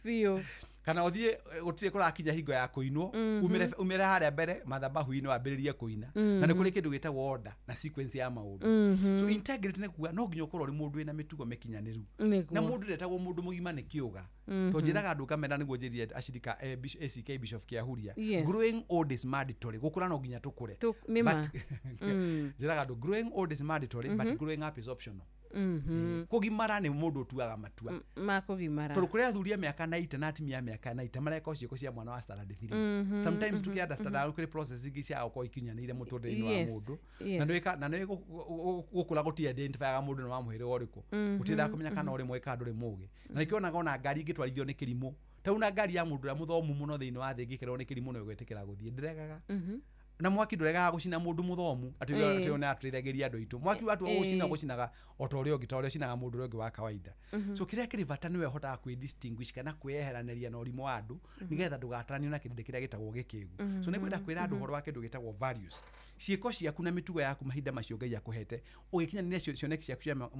biũ. Kana ũthiĩ gũtirĩ kũrakinya hingo ya kũinwo umĩre harĩa mbere mathabahu-inĩ wambĩrĩrie kũina na nĩ kũrĩ kĩndũ gĩtagwo order na sequence ya maũndũ. So integrity nĩ kuga no nginya ũkorwo ũrĩ mũndũ wĩna mĩtugo mĩkinyanĩru na mũndũ ndetagwo mũndũ mũgima nĩ kĩũga. Tondũ njĩraga andũ ngamera nĩguo njĩrire acirika ACK Bishop Kiahuria growing old is mandatory. Gũkũra no nginya tũkũre. Njĩraga andũ growing old is mandatory but growing up is optional. Kũgimara nĩ mũndũ ũtuaga matua. Ma kũgimara. Tondũ kũrĩ athuri a mĩaka 90 na atumia a mĩaka 90 mareka o ciĩko cia mwana wa standard 3. Sometimes tũkĩ understand kũrĩ process ingĩ cia gũkorwo ikinyanĩire mũtũrĩre-inĩ wa mũndũ. Na nĩwĩka na nĩ gũkũra gũti identifyaga mũndũ nĩ wa mũhĩrĩga ũrĩkũ, gũtirĩ kũmenya kana ũrĩ mũgĩ kana ndũrĩ mũgĩ. Na nĩkĩo onaga ona ngari ingĩtwarithio nĩ kĩrimũ ta una ngari ya mũndũ ũrĩa mũthomu mũno thĩinĩ wa thĩ ĩngĩkerwo nĩ kĩrimũ no ĩgwĩtĩkĩra gũthiĩ, ndĩregaga. Na mwaki ndũregaga gũcina mũndũ mũthomu atĩ atĩ ona atũteithagĩria andũ aitũ. Mwaki watua gũcina, gũcinaga o ta ũrĩa ũngĩ, ta ũrĩa ũcinaga mũndũ ũrĩa ũngĩ wa kawaida. So kĩrĩa kĩrĩ bata nĩwe ũhotaga kwĩ distinguish kana kwĩyeheranĩria na ũrimũ wa andũ, nĩgetha ndũgataranio na kĩrĩndĩ kĩrĩa gĩtagwo gĩkĩgu. So nĩngwenda kwĩra andũ ũhoro wa kĩndũ gĩtagwo values, ciĩko ciaku na mĩtugo yaku mahinda macio Ngai akũhete ũgĩkinyanĩria cioneki ciaku cia mwaka.